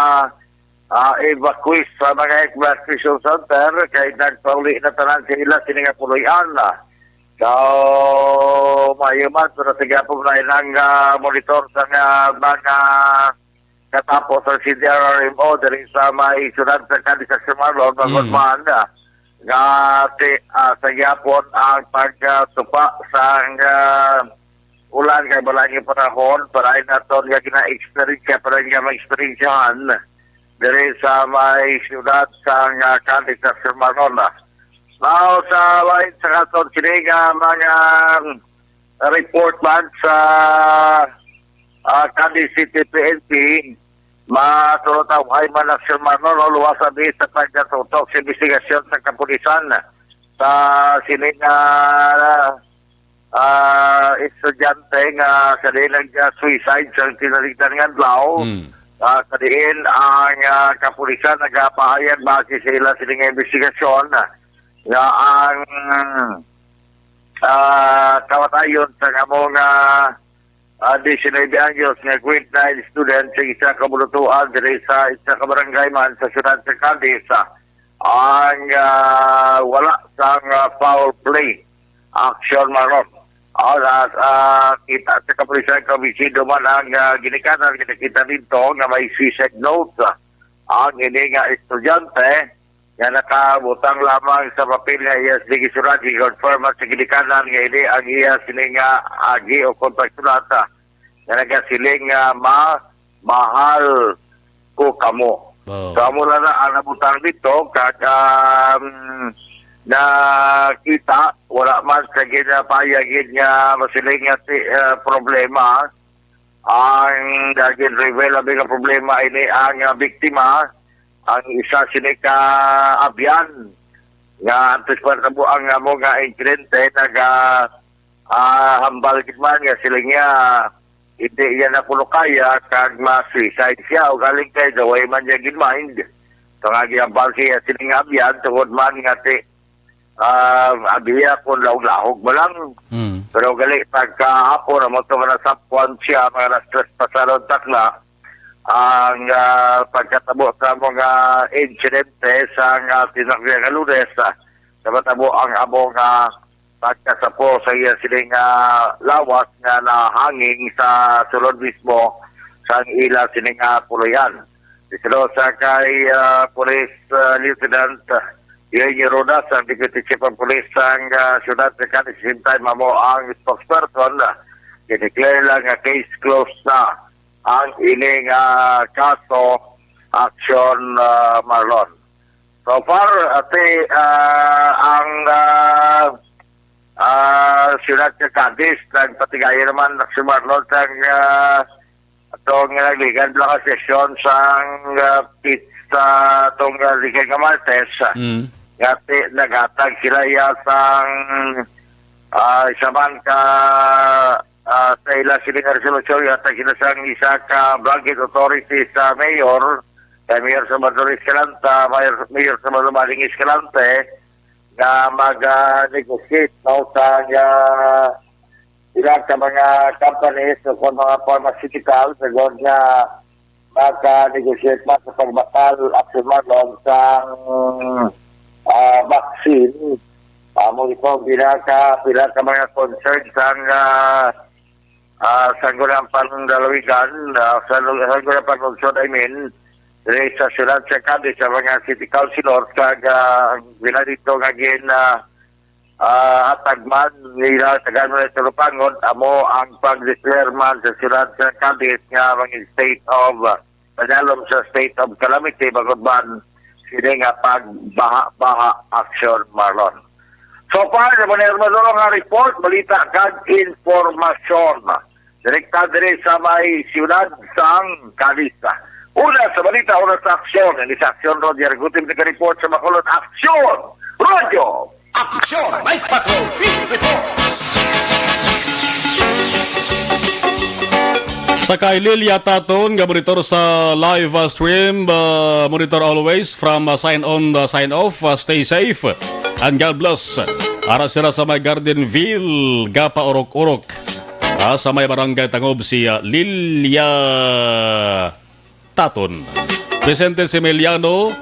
ah, evacuees sa mga evacuation center kay nagpauli na tanan sa ila sini nga puloy-an. So, maayo man, pero sige po na ilang ah, monitor sa nga mga katapos sa C D R R M O diri sa may siyudad sa Cadiz, Action Marlon, Mm. Magusman, ah, nga ti, ah, sa gyapon ang pagsupa sa ah, ulan kay balay nga panahon para naton nga gina-experience para nga ma-experiencehan diri sa may siyudad sa nga Cadiz, Action Marlon. Now, sa lain sa katon sini nga mga report man sa ah, Cadiz City P N P, matulutawhay man, Action Marlon, no, luwas abi sa pagkatutok sa investigasyon sa kapulisan sa sini nga ah, estudyante nga sa nag-suicide sa tinalikdan nga adlaw. Mm. Ah, sa diin ang ah, kapulisan nagapahayag base sa ila sini nga investigasyon nga ang ah, kamatayon sa amo nga ah, diecinuebe anyos nga grade nine student sa isa ka bulutuan diri sa isa ka barangay man sa siyudad sa Cadiz, ah, ang ah, wala sang ah, foul play, Action Marlon. Ah, na, ah, kita sa kapulisan, kabisido man ang ah, ginikanan, ginakita dito nga may suicide note, ah, ang ini nga estudyante nga nakabutang lamang sa papel nga iya sige sulat, gi-confirm sa ginikanan nga ini ang iya sini nga agi o kontrasulat, ah, nga nagasiling nga ma mahal ko kamo. Oh. So, amo na na ang nabutang dito, kag um, nakita, wala man sa ginapahayag gid nga masiling nga si, ah, problema. Ang naging reveal abi nga problema ini ang ah, biktima, ang isa sini ka abyan nga antes pa tabo ang amo nga insidente naga ah, hambal gid man nga sila niya hindi iya na kuno kaya kag ma-suicide siya o galing kay daway man niya gid mind. So nga gihambal siya sila nga abyan tungod man nga ti ah, abiya kung lahog-lahog mo lang. Mm. Pero gali pagkahapon amo to nga nasapwan siya mga alas tres pasaron takna ang ah, pagkatabo sa mga insidente sa nga tinakya nga Lunes ah, namatabo ang amo nga pagkasapo sa iya sining ah, lawas nga nahanging sa sulod mismo sang ila sining ah, puloy-an. Dito sa kay ah, Police ah, Lieutenant ah, Yoy Rodas, ang Deputy Chief of Police sang ah, siyudad sa Cadiz, same time amo ang spokesperson, ah, gideclare lang nga case closed na ang ini nga kaso, Action ah, Marlon. So far, ati ah, ang ah, ah, siyudad sa Cadiz nagpatigayon naman, Action Marlon, sang ah, atong nagligad lang nga sesyon sang ah, pit sa atong ah, ligad nga Martes. Mm. Nga ti, naghatag sila iya sang ah, isa man ka ah, sa ila sini nga resolusyon, yata sila sang isa ka blanket authority sa mayor, kay Mayor Salvador Escalanta, Mayor, Mayor Salvador Maling Escalante, nga mag-negotiate, no, sa nga ilang ka mga companies o kung mga pharmaceutical, sa nga maka-negotiate man sa pagbakal, Action Marlon, sang ah, vaccine. Amo ito ang pinaka, pinaka mga concern sang ah, ah, Sangguniang Panlalawigan, ah, sa lu- Sangguniang Panlungsod, I mean, diri sa siyudad sa Cadiz, sa mga city councilors, kag ah, ang pila dito nga gin ah, ah, hatag man nila sa Government Tulupangon, amo ang pag-declare man sa siyudad sa Cadiz nga mga state of, ah, padalom sa state of calamity, bangod man sini nga pagbaha-baha, Action Marlon. So far, sa mga hermano nga report, balita kag informasyon. Direkta diri sa may siyudad sang Cadiz. Una sa balita, una sa aksyon. Ini sa aksyon, Roger Gutim, nag-report sa Bacolod. Aksyon! Radyo! Aksyon! Bike Patrol! Field Report! Sa kay Lilia Taton nga monitor sa live, uh, stream, uh, monitor always from, uh, sign on, uh, sign off, uh, stay safe and God bless. Ara sila sa may Gardenville, Gapa Urok-Urok. Ah, sa may Barangay Tangob si, uh, Lilia Taton. Vicente Similiano,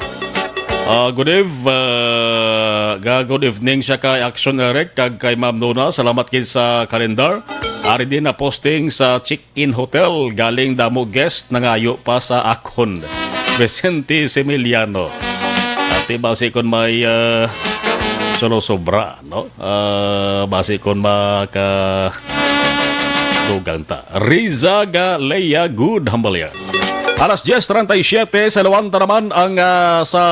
ah, good eve-, ah, ga-, good evening siya kay Action Eric kag kay Ma'am Nona. Salamat gid sa calendar. Ari din na posting sa Chicken Hotel. Galing damo guest, nangayo pa sa akon. Vicente Similiano. Ati basi kon may, ah, sulosobra, no? Ah, basi kon maka-, dugang ta. Riza Galea, good humble yan. Alas diez treinta y siete, sa Luanta naman ang, ah, sa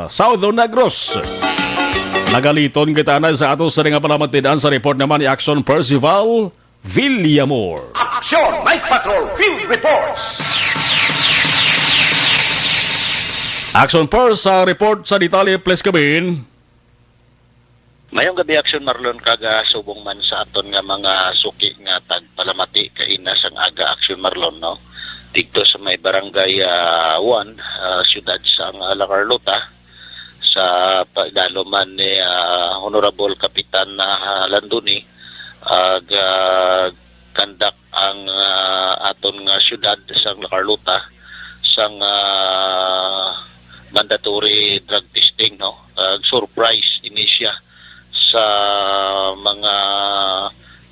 Southern Negros. Nagaliton kita na sa ato sa nga palamatidan sa report naman ni Action Percival Villamor. Action Night Patrol Field Reports. Action Perc, sa report sa detalye, please, Kabin. Mayong gabi, Action Marlon, kag, ah, subong man sa aton nga mga suki nga tagpalamati kaina sang aga, Action Marlon, no? Didto sa may barangay, ah, one, ah, siyudad sang, ah, La Carlota, sa pagdalo man ni, ah, Honorable Kapitan, ah, Landoni, ah, ga-, conduct ang, ah, aton nga siyudad sang La Carlota sang, ah, mandatory drug testing, no? Ag surprise ini siya sa mga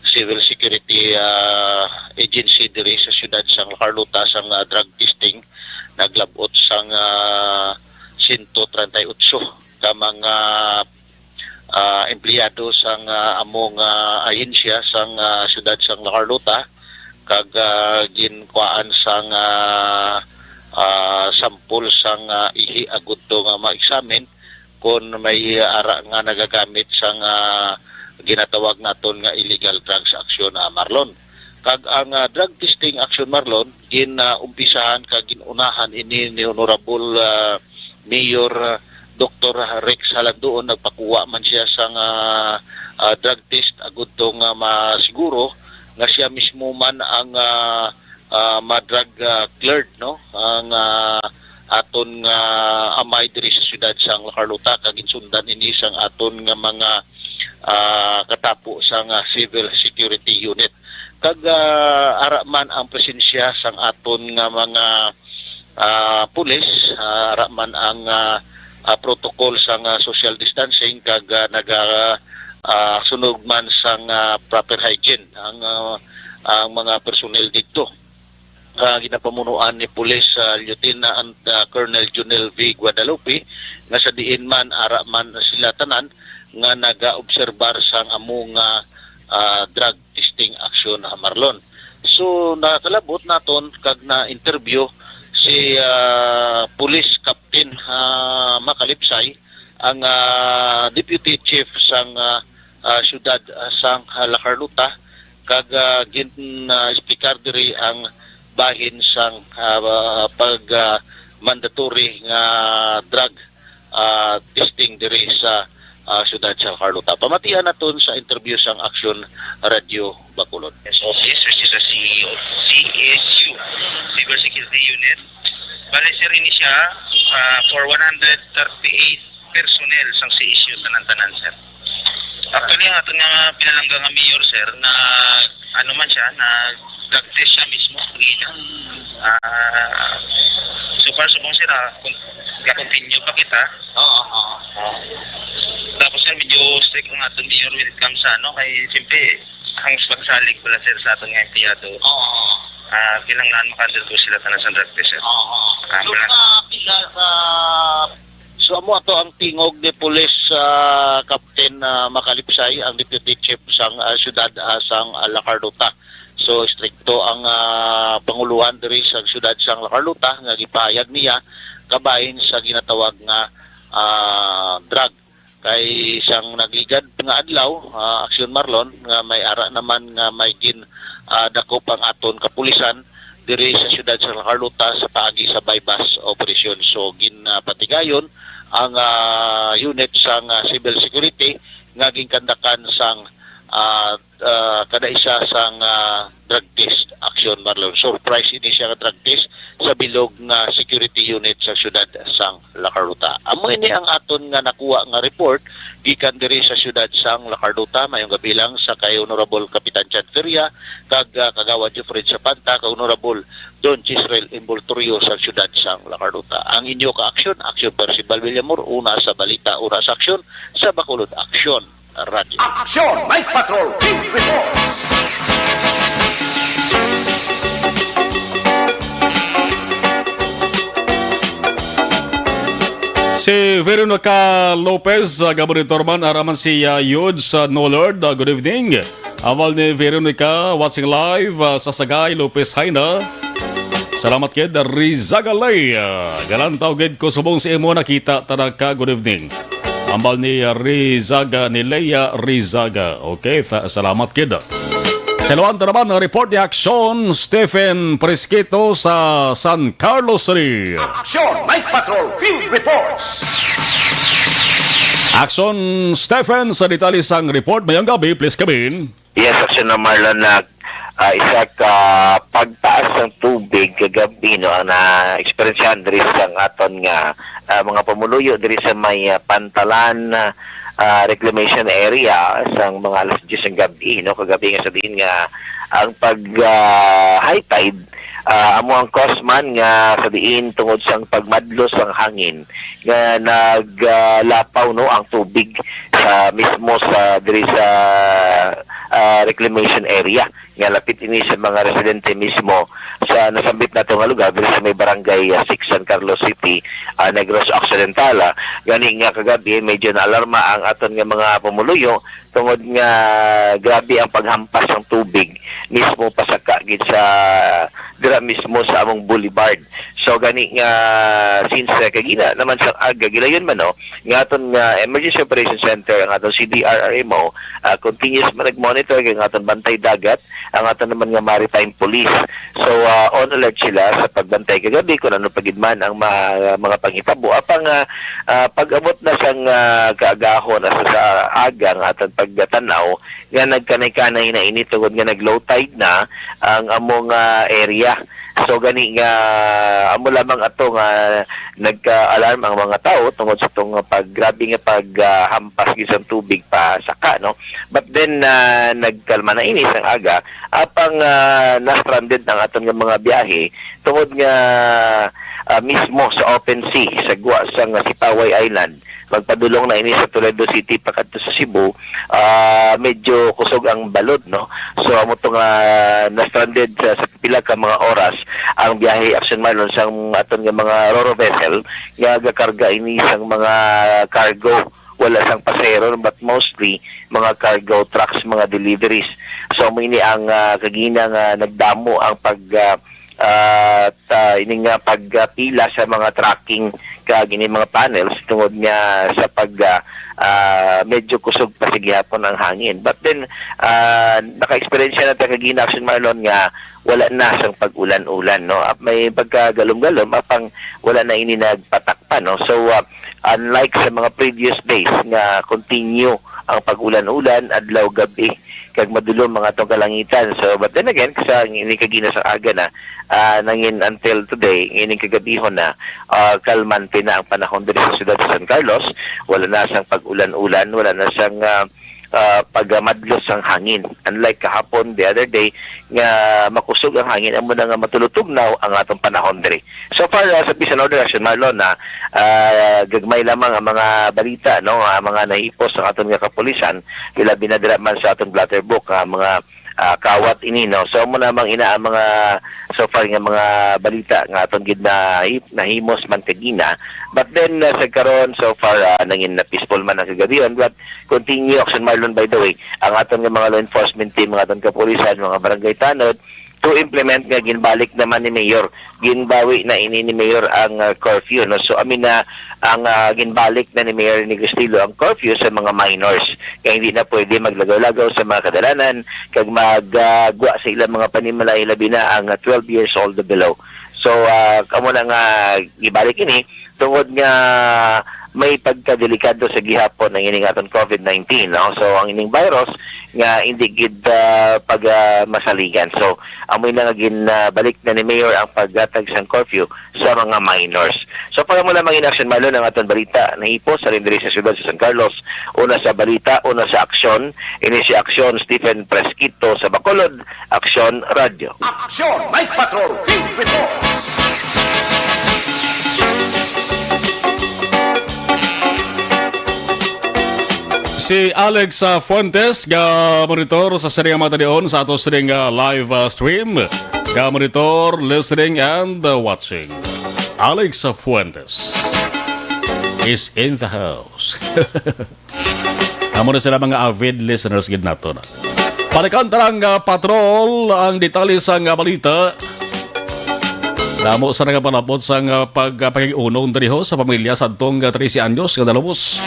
civil security, ah, agency diri sa siyudad sang La Carlota sang, ah, drug testing. Naglab-ot sang, ah, sento treinta y ocho ka mga ah, empleyado sang, ah, amo nga ahensya sang, ah, siyudad sang La Carlota, kag, ah, ginkuhaan sang, ah, ah, sampol sang, ah, ihi agud to nga ma-examine kon may ara nga nagagamit sang, ah, ginatawag naton nga illegal drugs, Action, ah, Marlon. Kag ang, ah, drug testing, Action, Marlon, gin, ah, umpisahan kag gin-unahan ini ni Honorable, ah, Mayor, ah, Doktor Rex Halandoon. Nagpakuha man siya sang, ah, ah, drug test agud to nga masiguro nga siya mismo man ang, ah, ah, ma-drug, ah, cleared, no? Ang, ah, aton nga amay diri sa siyudad sang La Carlota, kag ginsundan ini sang aton nga mga, ah, katapo sang, ah, civil security unit. Kag, ah, ara man ang presensya sang aton nga mga, ah, pulis, ah, ara man ang, ah, ah, protocol sang, ah, social distancing, kag, ah, naga, ah, sunog man sang, ah, proper hygiene ang, ah, ang mga personnel didto. Ah, ginapamunuan ni Police, ah, Lieutenant, ah, Colonel Junel V Guadalupe, nga sa diin man ara man sila tanan nga nagaobserbar sang amo nga, ah, drug testing action, ah, Marlon. So, nakalabot naton kag na-interview si, ah, Police Captain, ah, Makalipsay, ang, ah, Deputy Chief sang, ah, ah, siyudad, ah, sang, ah, La Carlota, kag, ah, gin, ah, explicar diri ang bahin sang, ah, pag, ah, mandatory nga drug, ah, testing diri sa, ah, siyudad sa La Carlota. Pamatian naton sa interview sang Action Radio Bacolod. S O Ps, which is the C E O, C S U, Cyber Security Unit. Bale, sir, ini siya, ah, for one hundred thirty-eight personnel sang C S U, tanan-tanan, sir. Actually, ang aton nga pinalangga nga mayor, sir, na ano man siya, na drug test siya mismo, kanina. Ah, so far, subong, sir, ah, kun-, ga-continue pa kita. Oo, oo. Oo. Tapos, sir, medyo strict ang aton mayor when it comes sa, ano, kay, siyempre, ang pagsalig pala, sir, sa aton nga empleyado. Oo. Ah, kinahanglan maka-undergo sila tanan sa drug test, sir. Oo. Ah, so, wala. Sa pila sa So, amo ato ang tingog ni Police, ah, Captain, ah, Makalipsay, ang Deputy Chief sang, ah, siyudad, ah, sang, ah, La Carlota. So, istrikto ang, ah, panguluhan diri sa siyudad sang La Carlota nga gipahayag niya kabahin sa ginatawag nga, ah, drug. Kay sang nagligad nga adlaw, ah, Action Marlon, nga may ara naman nga may gin, ah, dakop ang aton kapulisan diri sa siyudad sa La Carlota sa paagi sa buy-bust operation. So, ginpatigayon ang, ah, unit sang, ah, civil security nga ginkandakan sang At, ah, kada isa sang, ah, drug test, Aksyon Marlon. Surprise ini siya nga drug test sa bilog nga security unit sa siyudad sang La Carlota. Amo ini ang aton nga nakuha nga report gikan diri sa siyudad sang La Carlota. Mayong gabi lang sa kay Honorable Kapitan Chad Feria kag, ah, Kagawad Jeffrey Zapanta kag Honorable Don Chisrel Envoltorio sa siyudad sang La Carlota. Ang inyo ka-aksyon, Aksyon Percival Villamor, una sa balita, una sa aksyon, sa Bacolod Aksyon. Radyo. Action! Night Patrol! Field Report! Si Veronica Lopez, uh, gabonitor man, araman si, uh, Yudes, uh, Nolord, uh, good evening. Amal ni Veronica, watching live, uh, sa Sagay, Lopez Jaina. Salamat kid Rizaga Lay. Galantaw gid ko subong sa imo nakita, tanaka, good evening. Ambal ni Rizaga, ni Leia Rizaga. Okay, sa- salamat kid. Hello, ang tanaman nga report ni Aksyon Stephen Presquito sa San Carlos City. Action Night Patrol Field Reports. Aksyon Stephen, sa detalye sang report, mayong gabi, please come in. Yes, Aksyon na Marlon, na, ah, isa ka pagtaas ng tubig kagabi, no, ang na-eksperyensyahan diri sa aton nga, ah, mga pumuluyo diri sa may, ah, Pantalan, ah, Reclamation Area sang mga alas diyes ng gabi, no, kagabi nga sa diin nga ang pag, ah, high tide, ah, amo ang cause man nga sa diin tungod sang pagmadlos sang hangin nga naglapaw, no, ang tubig sa mismo sa diri sa, ah, reclamation area nga lapit ini sa mga residente mismo sa nasambit nato nga lugar diri sa may barangay, ah, six San Carlos City, ah, Negros Occidental. Ah, gani nga kagabi medyo naalarma ang aton nga mga pumuluyo tungod nga grabe ang paghampas ng tubig mismo pasaka gid sa dira mismo sa among boulevard. So gani nga since, eh, kagina naman sa aga, gilayon man, no, nga aton nga Emergency Operation Center, ang aton C D R R M O, ah, continuous man nag-monitor kay ang aton bantay dagat, ang aton naman nga maritime police. So, ah, on alert sila sa pagbantay kagabi kung ano pa gid man ang ma-, mga panghitabo. Apang, ah, ah, pag-abot na sang, ah, kaagahon, asa sa aga nga aton pagtanaw, nga nagkanay-kanay na ini tungod nga nag-low tide na ang among, ah, area. So gani nga amo lamang ato nga nagka-alarm ang mga tawo tungod sa tong pag grabe nga pag, ah, hampas gid sang tubig pa saka, no. But then, ah, nagkalma na ini sang aga, apang, ah, na-stranded ang aton nga mga biyahe tungod nga, ah, mismo sa open sea sa gwa sang Sipaway Island, magpadulong na ini sa Toledo City pakadto sa Cebu, ah, medyo kusog ang balod, no? So, amo to nga na-stranded sa, sa pila ka mga oras ang biyahe, Action Marlon, sang aton nga mga ro-ro vessel nga gakarga ini sang mga cargo, wala sang pasahero, but mostly mga cargo trucks, mga deliveries. So, amo ini ang, ah, kagina nga nagdamo ang pag, ah, at, ah, ini nga pagpila sa mga tracking kag ini mga panels tungod nga sa pag, ah, ah, medyo kusog pa sa gihapon ang hangin. But then, ah, naka-experience na ta kagina, Action Marlon, nga wala na sang pag-ulan-ulan, no? Ap-, may pagkagalom-galom, apang wala na ini nagpatak pa, no? So, ah, unlike sa mga previous days nga continue ang pag-ulan-ulan, adlaw, gabi, kag madulom ang atong kalangitan. So, but then again, sa ini kagina sa aga na, ah, nangin until today, ining kagabihon na, ah, kalmante na ang panahon diri sa siyudad sa San Carlos. Wala na sang pag-ulan-ulan, wala na sang, ah, ah, pagamadlos sang hangin. Unlike kahapon, the other day, nga makusog ang hangin, amo na nga matulutugnaw ang atong panahon diri. So far, ah, sa peace and order, Action Marlon, na, ah, gagmay lamang ang mga balita, no, ang mga nahipos sa aton nga kapulisan, ilabi na dira man sa atong blotter book, ah, mga, ah, kawat ini, no. So, amo namang ina ang mga so far nga mga balita nga aton gid na nahimos man kagina. But then, ah, sa karon, so far, ah, nangin na peaceful man ang kagabihon. But continue, Action Marlon, by the way, ang aton nga mga law enforcement team, ang aton kapulisan, mga barangay tanod, to implement nga ginbalik naman ni Mayor. Ginbawi na ini ni Mayor ang, ah, curfew, no? So, amin na ang, ah, ginbalik na ni Mayor ni Castillo ang curfew sa mga minors. Kaya hindi na pwede maglagaw-lagaw sa mga kadalanan kag mag, ah, gwa sa ilang mga panimalay, labi na ang, ah, twelve years old below. So, ah, kamo na nga gibalik ini tungod nga may pagkadelikado sa gihapon ang ining aton COVID nineteen, no? So, ang ining virus nga hindi gid, ah, pag, ah, masaligan. So, amoy na nga ginbalik na ni Mayor ang paghatag sang curfew sa mga minors. So, para mo lamang in action, Marlon, ang aton balita na ipos sa diri sa siyudad sa San Carlos. Una sa balita, una sa aksyon. Ini si Aksyon Stephen Presquito sa Bacolod, Aksyon Radyo. Aksyon, Night Patrol, Field Report. Si Alex, ah, Fuentes, ga monitor sa sining matanion sa ato sining, ah, live, ah, stream. Ga monitor, listening, and, ah, watching. Alex, ah, Fuentes is in the house. Amo na sila mga avid listeners gid nato na. Balikan ta lang, ah, Patrol, ang detalye sang, ah, balita. Damo sa nagapalapot sang, ah, pag, ah, pakig-unong diri ho sa pamilya sa atong, ah, trese anyos nga nalubos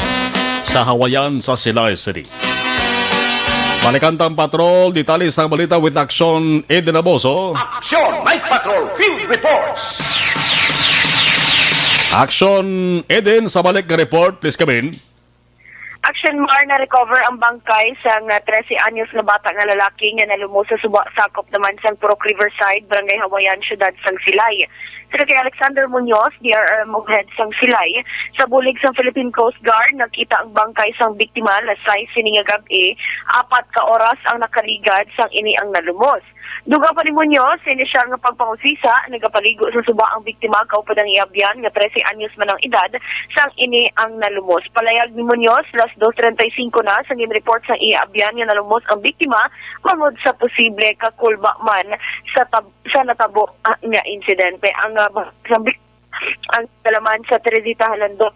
sa Hawayan sa Silay City. Balikan ta ang Patrol, detalye sang balita with Action Eden Aboso. Action Night Patrol Field Reports. Action Eden sa balik nga report, please come in. Action Mar, na-recover ang bangkay sang trese anyos nga bata nga lalaki nga nalumos sa suba sakop naman sang Purok Riverside, Barangay Hawayan, Siyudad sang Silay. Sila kay Alexander Muñoz, D R R M Head sang Silay, sa bulig sang Philippine Coast Guard, nakita ang bangkay sang biktima alas sais sini nga gab-i, apat ka oras ang nakaligad sang ini ang nalumos. Dugang pa ni Muñoz, sa inisyal nga pagpangusisa, nagapaligo sa suba ang biktima, kaupod ang iya abyan nga trese anyos man ang edad sang ini ang nalumos. Palayag ni Muñoz, las dos treinta y cinco na sang ginreport sang iya abyan nga nalumos ang biktima bangod sa posible kakulba man sa tab-, sa natabo, ah, nga insidente. Ang, ah, sang bik-, ang kalaman sa Teresita Halandon.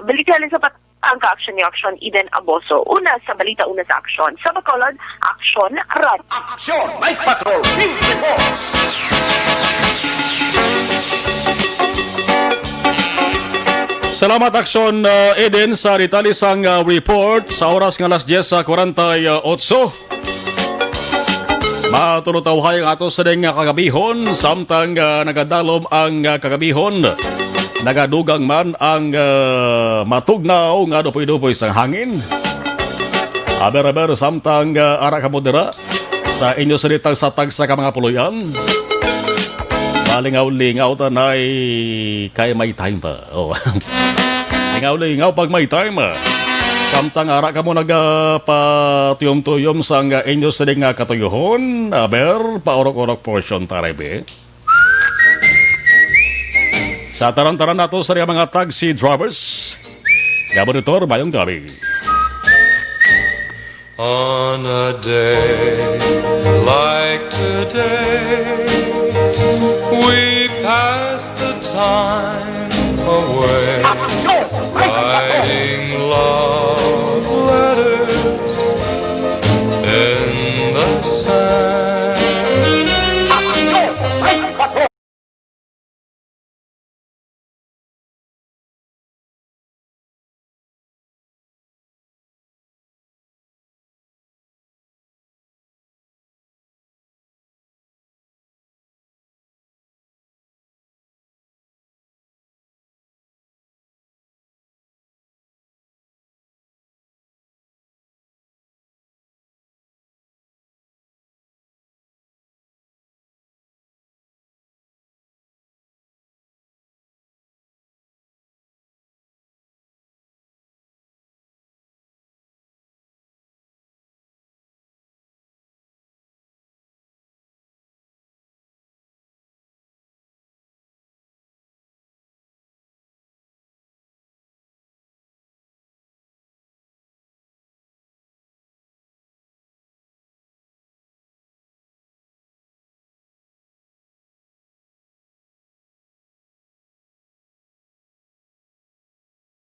Balik sa pat-, ang ka-aksyon ni Aksyon Eden Aboso. Una sa balita, una sa aksyon. Sa Bacolod, Aksyon Rad. Aksyon, Night Patrol, Field Report. Salamat, Aksyon, uh, Eden, sa detalye sang, uh, report. Sa oras nga alas diyes sa kwarenta y otso, matulutawhay ang ato sining nga kagabihon, samtang, ah, nagadalom ang, ah, kagabihon. Nagadugang man ang, ah, matugnaw nga dupoy-dupoy sang hangin. Aber-aber, samtang, ah, ara kamo dira sa inyo sini tagsa-tagsa ka mga puloy-an. Malingaw-lingaw ta, nay, kay may time pa. Oh. Lingaw-lingaw pag may time. Samtang ara kamo nagapatuyom-tuyom sang inyo sini nga katuyohon, aber, paurok-urok portion ta, rebe. Sa tanan-tanan nato sa mga taxi drivers, nga monitor, mayong gabi. On a day like today, we pass the time away, writing love letters in the sand.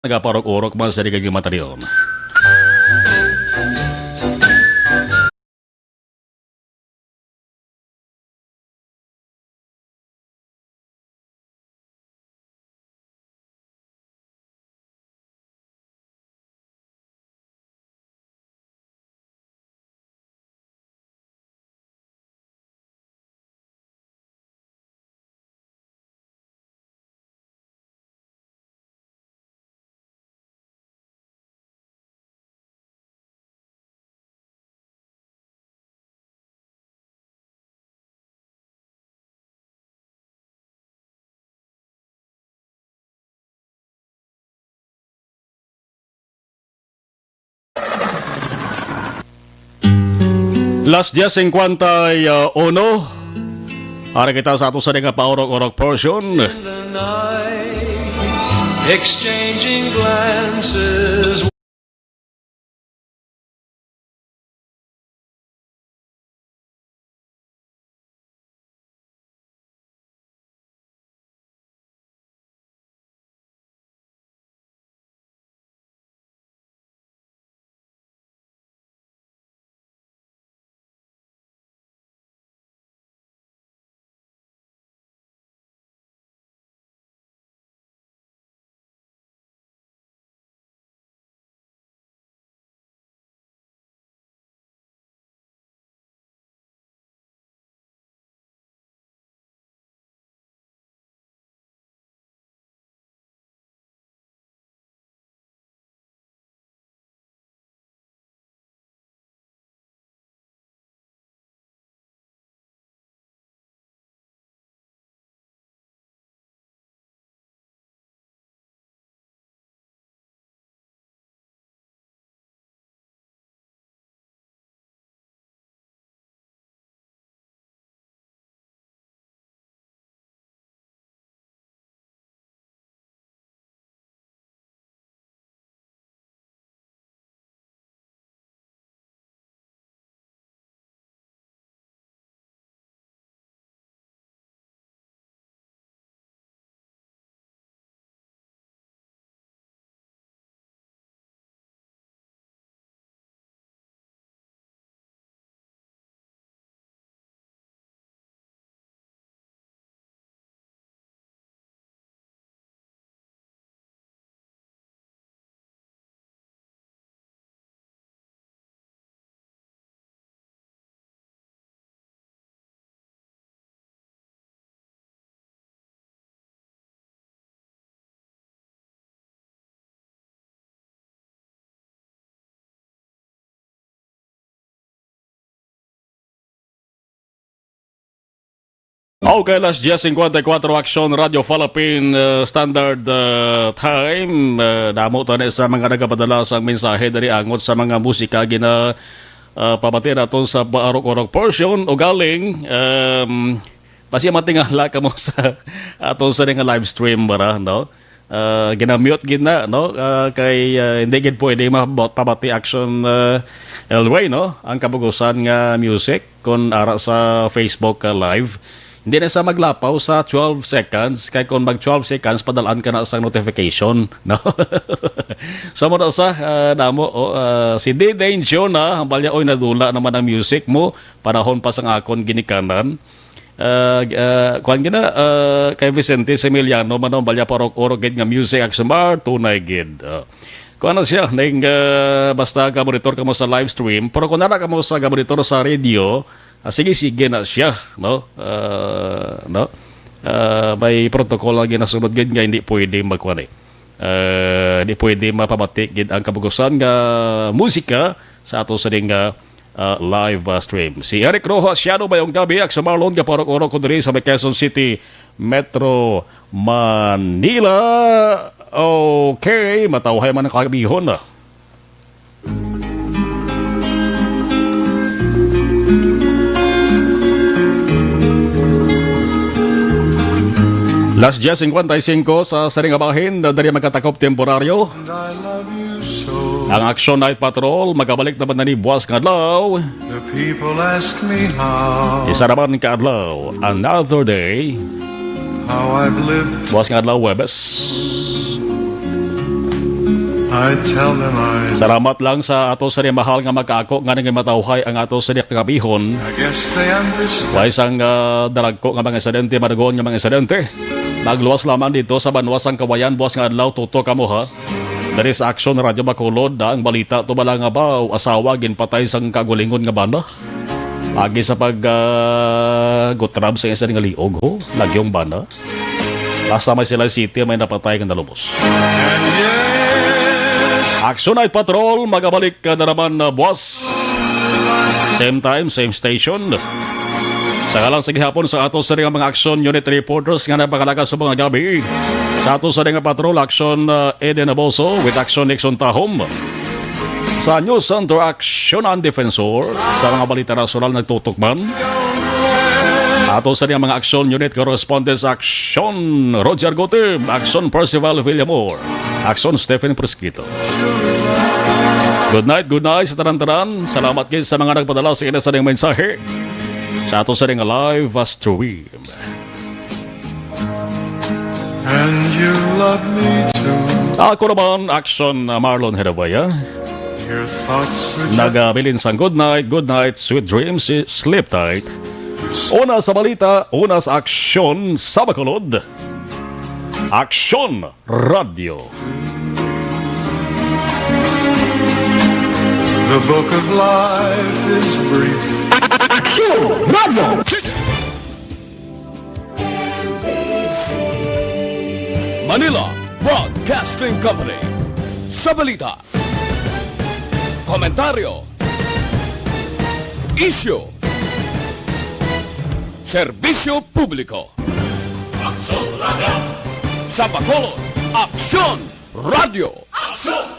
Nagaparok-urok man sa di kayo matalion. Las diez cincuenta y uno. Ari kita sa ato sa nga paurok-urok portion. In the night, exchanging glances. Okay, las diez cincuenta y cuatro, Aksyon Radio Philippine, uh, Standard, uh, Time. Uh, damo tani sa mga nagapadala sang mensahe diri angot sa mga musika gina, uh, pamati naton sa paurok-urok portion. Ugaling, um, basi matingala kamo sa aton sa nga live stream, bara, no? Ah, gina-mute gid na, no? Ah, kay, ah, hindi gid pwede mapabati, Action, ah, Elway, no? Ang kabugusan nga music, kung ara sa Facebook, ah, Live. Hindi na sa maglapaw sa twelve seconds, kay kung mag twelve seconds, padalaan ka na sa notification, no? So, mo na sa, ah, damo, oh, ah, si D J Jonah, ang balya, oy, nadula naman ang music mo, panahon pa sang akon ginikanan. Ah, ah, kuwan gina, ah, kay Vicente Similiano, mano, balya, parok-orok gid nga music, Action Bar, tunay gid. Ah. Kuwan na siya, ning, ah, basta ga-monitor kamo sa live stream, pero kung nara kamo sa ga-monitor sa radio, ah, sige, sige na siya, no? Ah, no? Ah, may protocol ang ginasunod gid nga hindi pwede magkuwan eh. Ah, hindi pwede mapamati gid ang kabugusan nga musika sa ato sa ding, ah, ah, live, ah, stream. Si Eric Rojas, Shadow, mayong gabi, Action Marlon, gaparok-orok ko diri sa may Quezon City, Metro Manila. Okay, matawhay man ang kagabihon, ah. Las diez cincuenta y cinco sa sining nga bahin, dali magkatakop temporaryo. Ang Action Night Patrol magabalik naman na ni buwas nga adlaw. The people ask me how. Isa naman ka adlaw, another day. How I've lived. Buwas nga adlaw, Huwebes. I tell them I. Salamat lang sa ato sa mahal nga magkaako nga naging matawhay ang ato sa kagabihon. I guess they understand. Way sang, ah, dalagko nga mga insidente, madugon nga mga insidente. Nagluwas lamang dito sa banwa sang Kawayan, buwas nga adlaw, tuto kamo, ha. Diri sa Action Radio Bacolod, ang balita to bala nga ba, asawa ginpatay sang kagulingon nga bana. Agi sa pag, ah, gutrab sa isa nga liog, ho, lagyong bana. Basta may sila city, may napatay nga nalubos. Action Night Patrol, magabalik ka na naman na buwas. Same time, same station. Sa ngalan sa gihapon sa ato sa mga Action Unit reporters nga napakalakas sa mga gabi. Sa ato sa nga patrol, Action, uh, Eden Aboso with Action Nixon Tahom. Sa News Center, Aksyon ang Defensor. Sa mga balita nasyonal, nagtutok man. Ato sa niyang mga Aksyon Unit Correspondents, Aksyon Roger Gutib, Aksyon Percival Villamor, Aksyon Stephen Presquito. Good night, good night sa tanan-tanan. Salamat gid sa mga nagpadala sa ina sa ning mensahe sa ato sa ning live stream. And you love me too. Ako naman, Aksyon, uh, Marlon Herabaya. Your thoughts suggest Nagabilin sang good night, good night, sweet dreams, sleep tight. Una sa balita, una sa aksyon sa Bacolod. Aksyon Radio. The book of life is brief. Aksyon Radio. Manila Broadcasting Company. Sa balita, komentaryo, isyu, serbisyo publiko. Aksyon Radio. Sa Bacolod, Aksyon Radio. Aksyon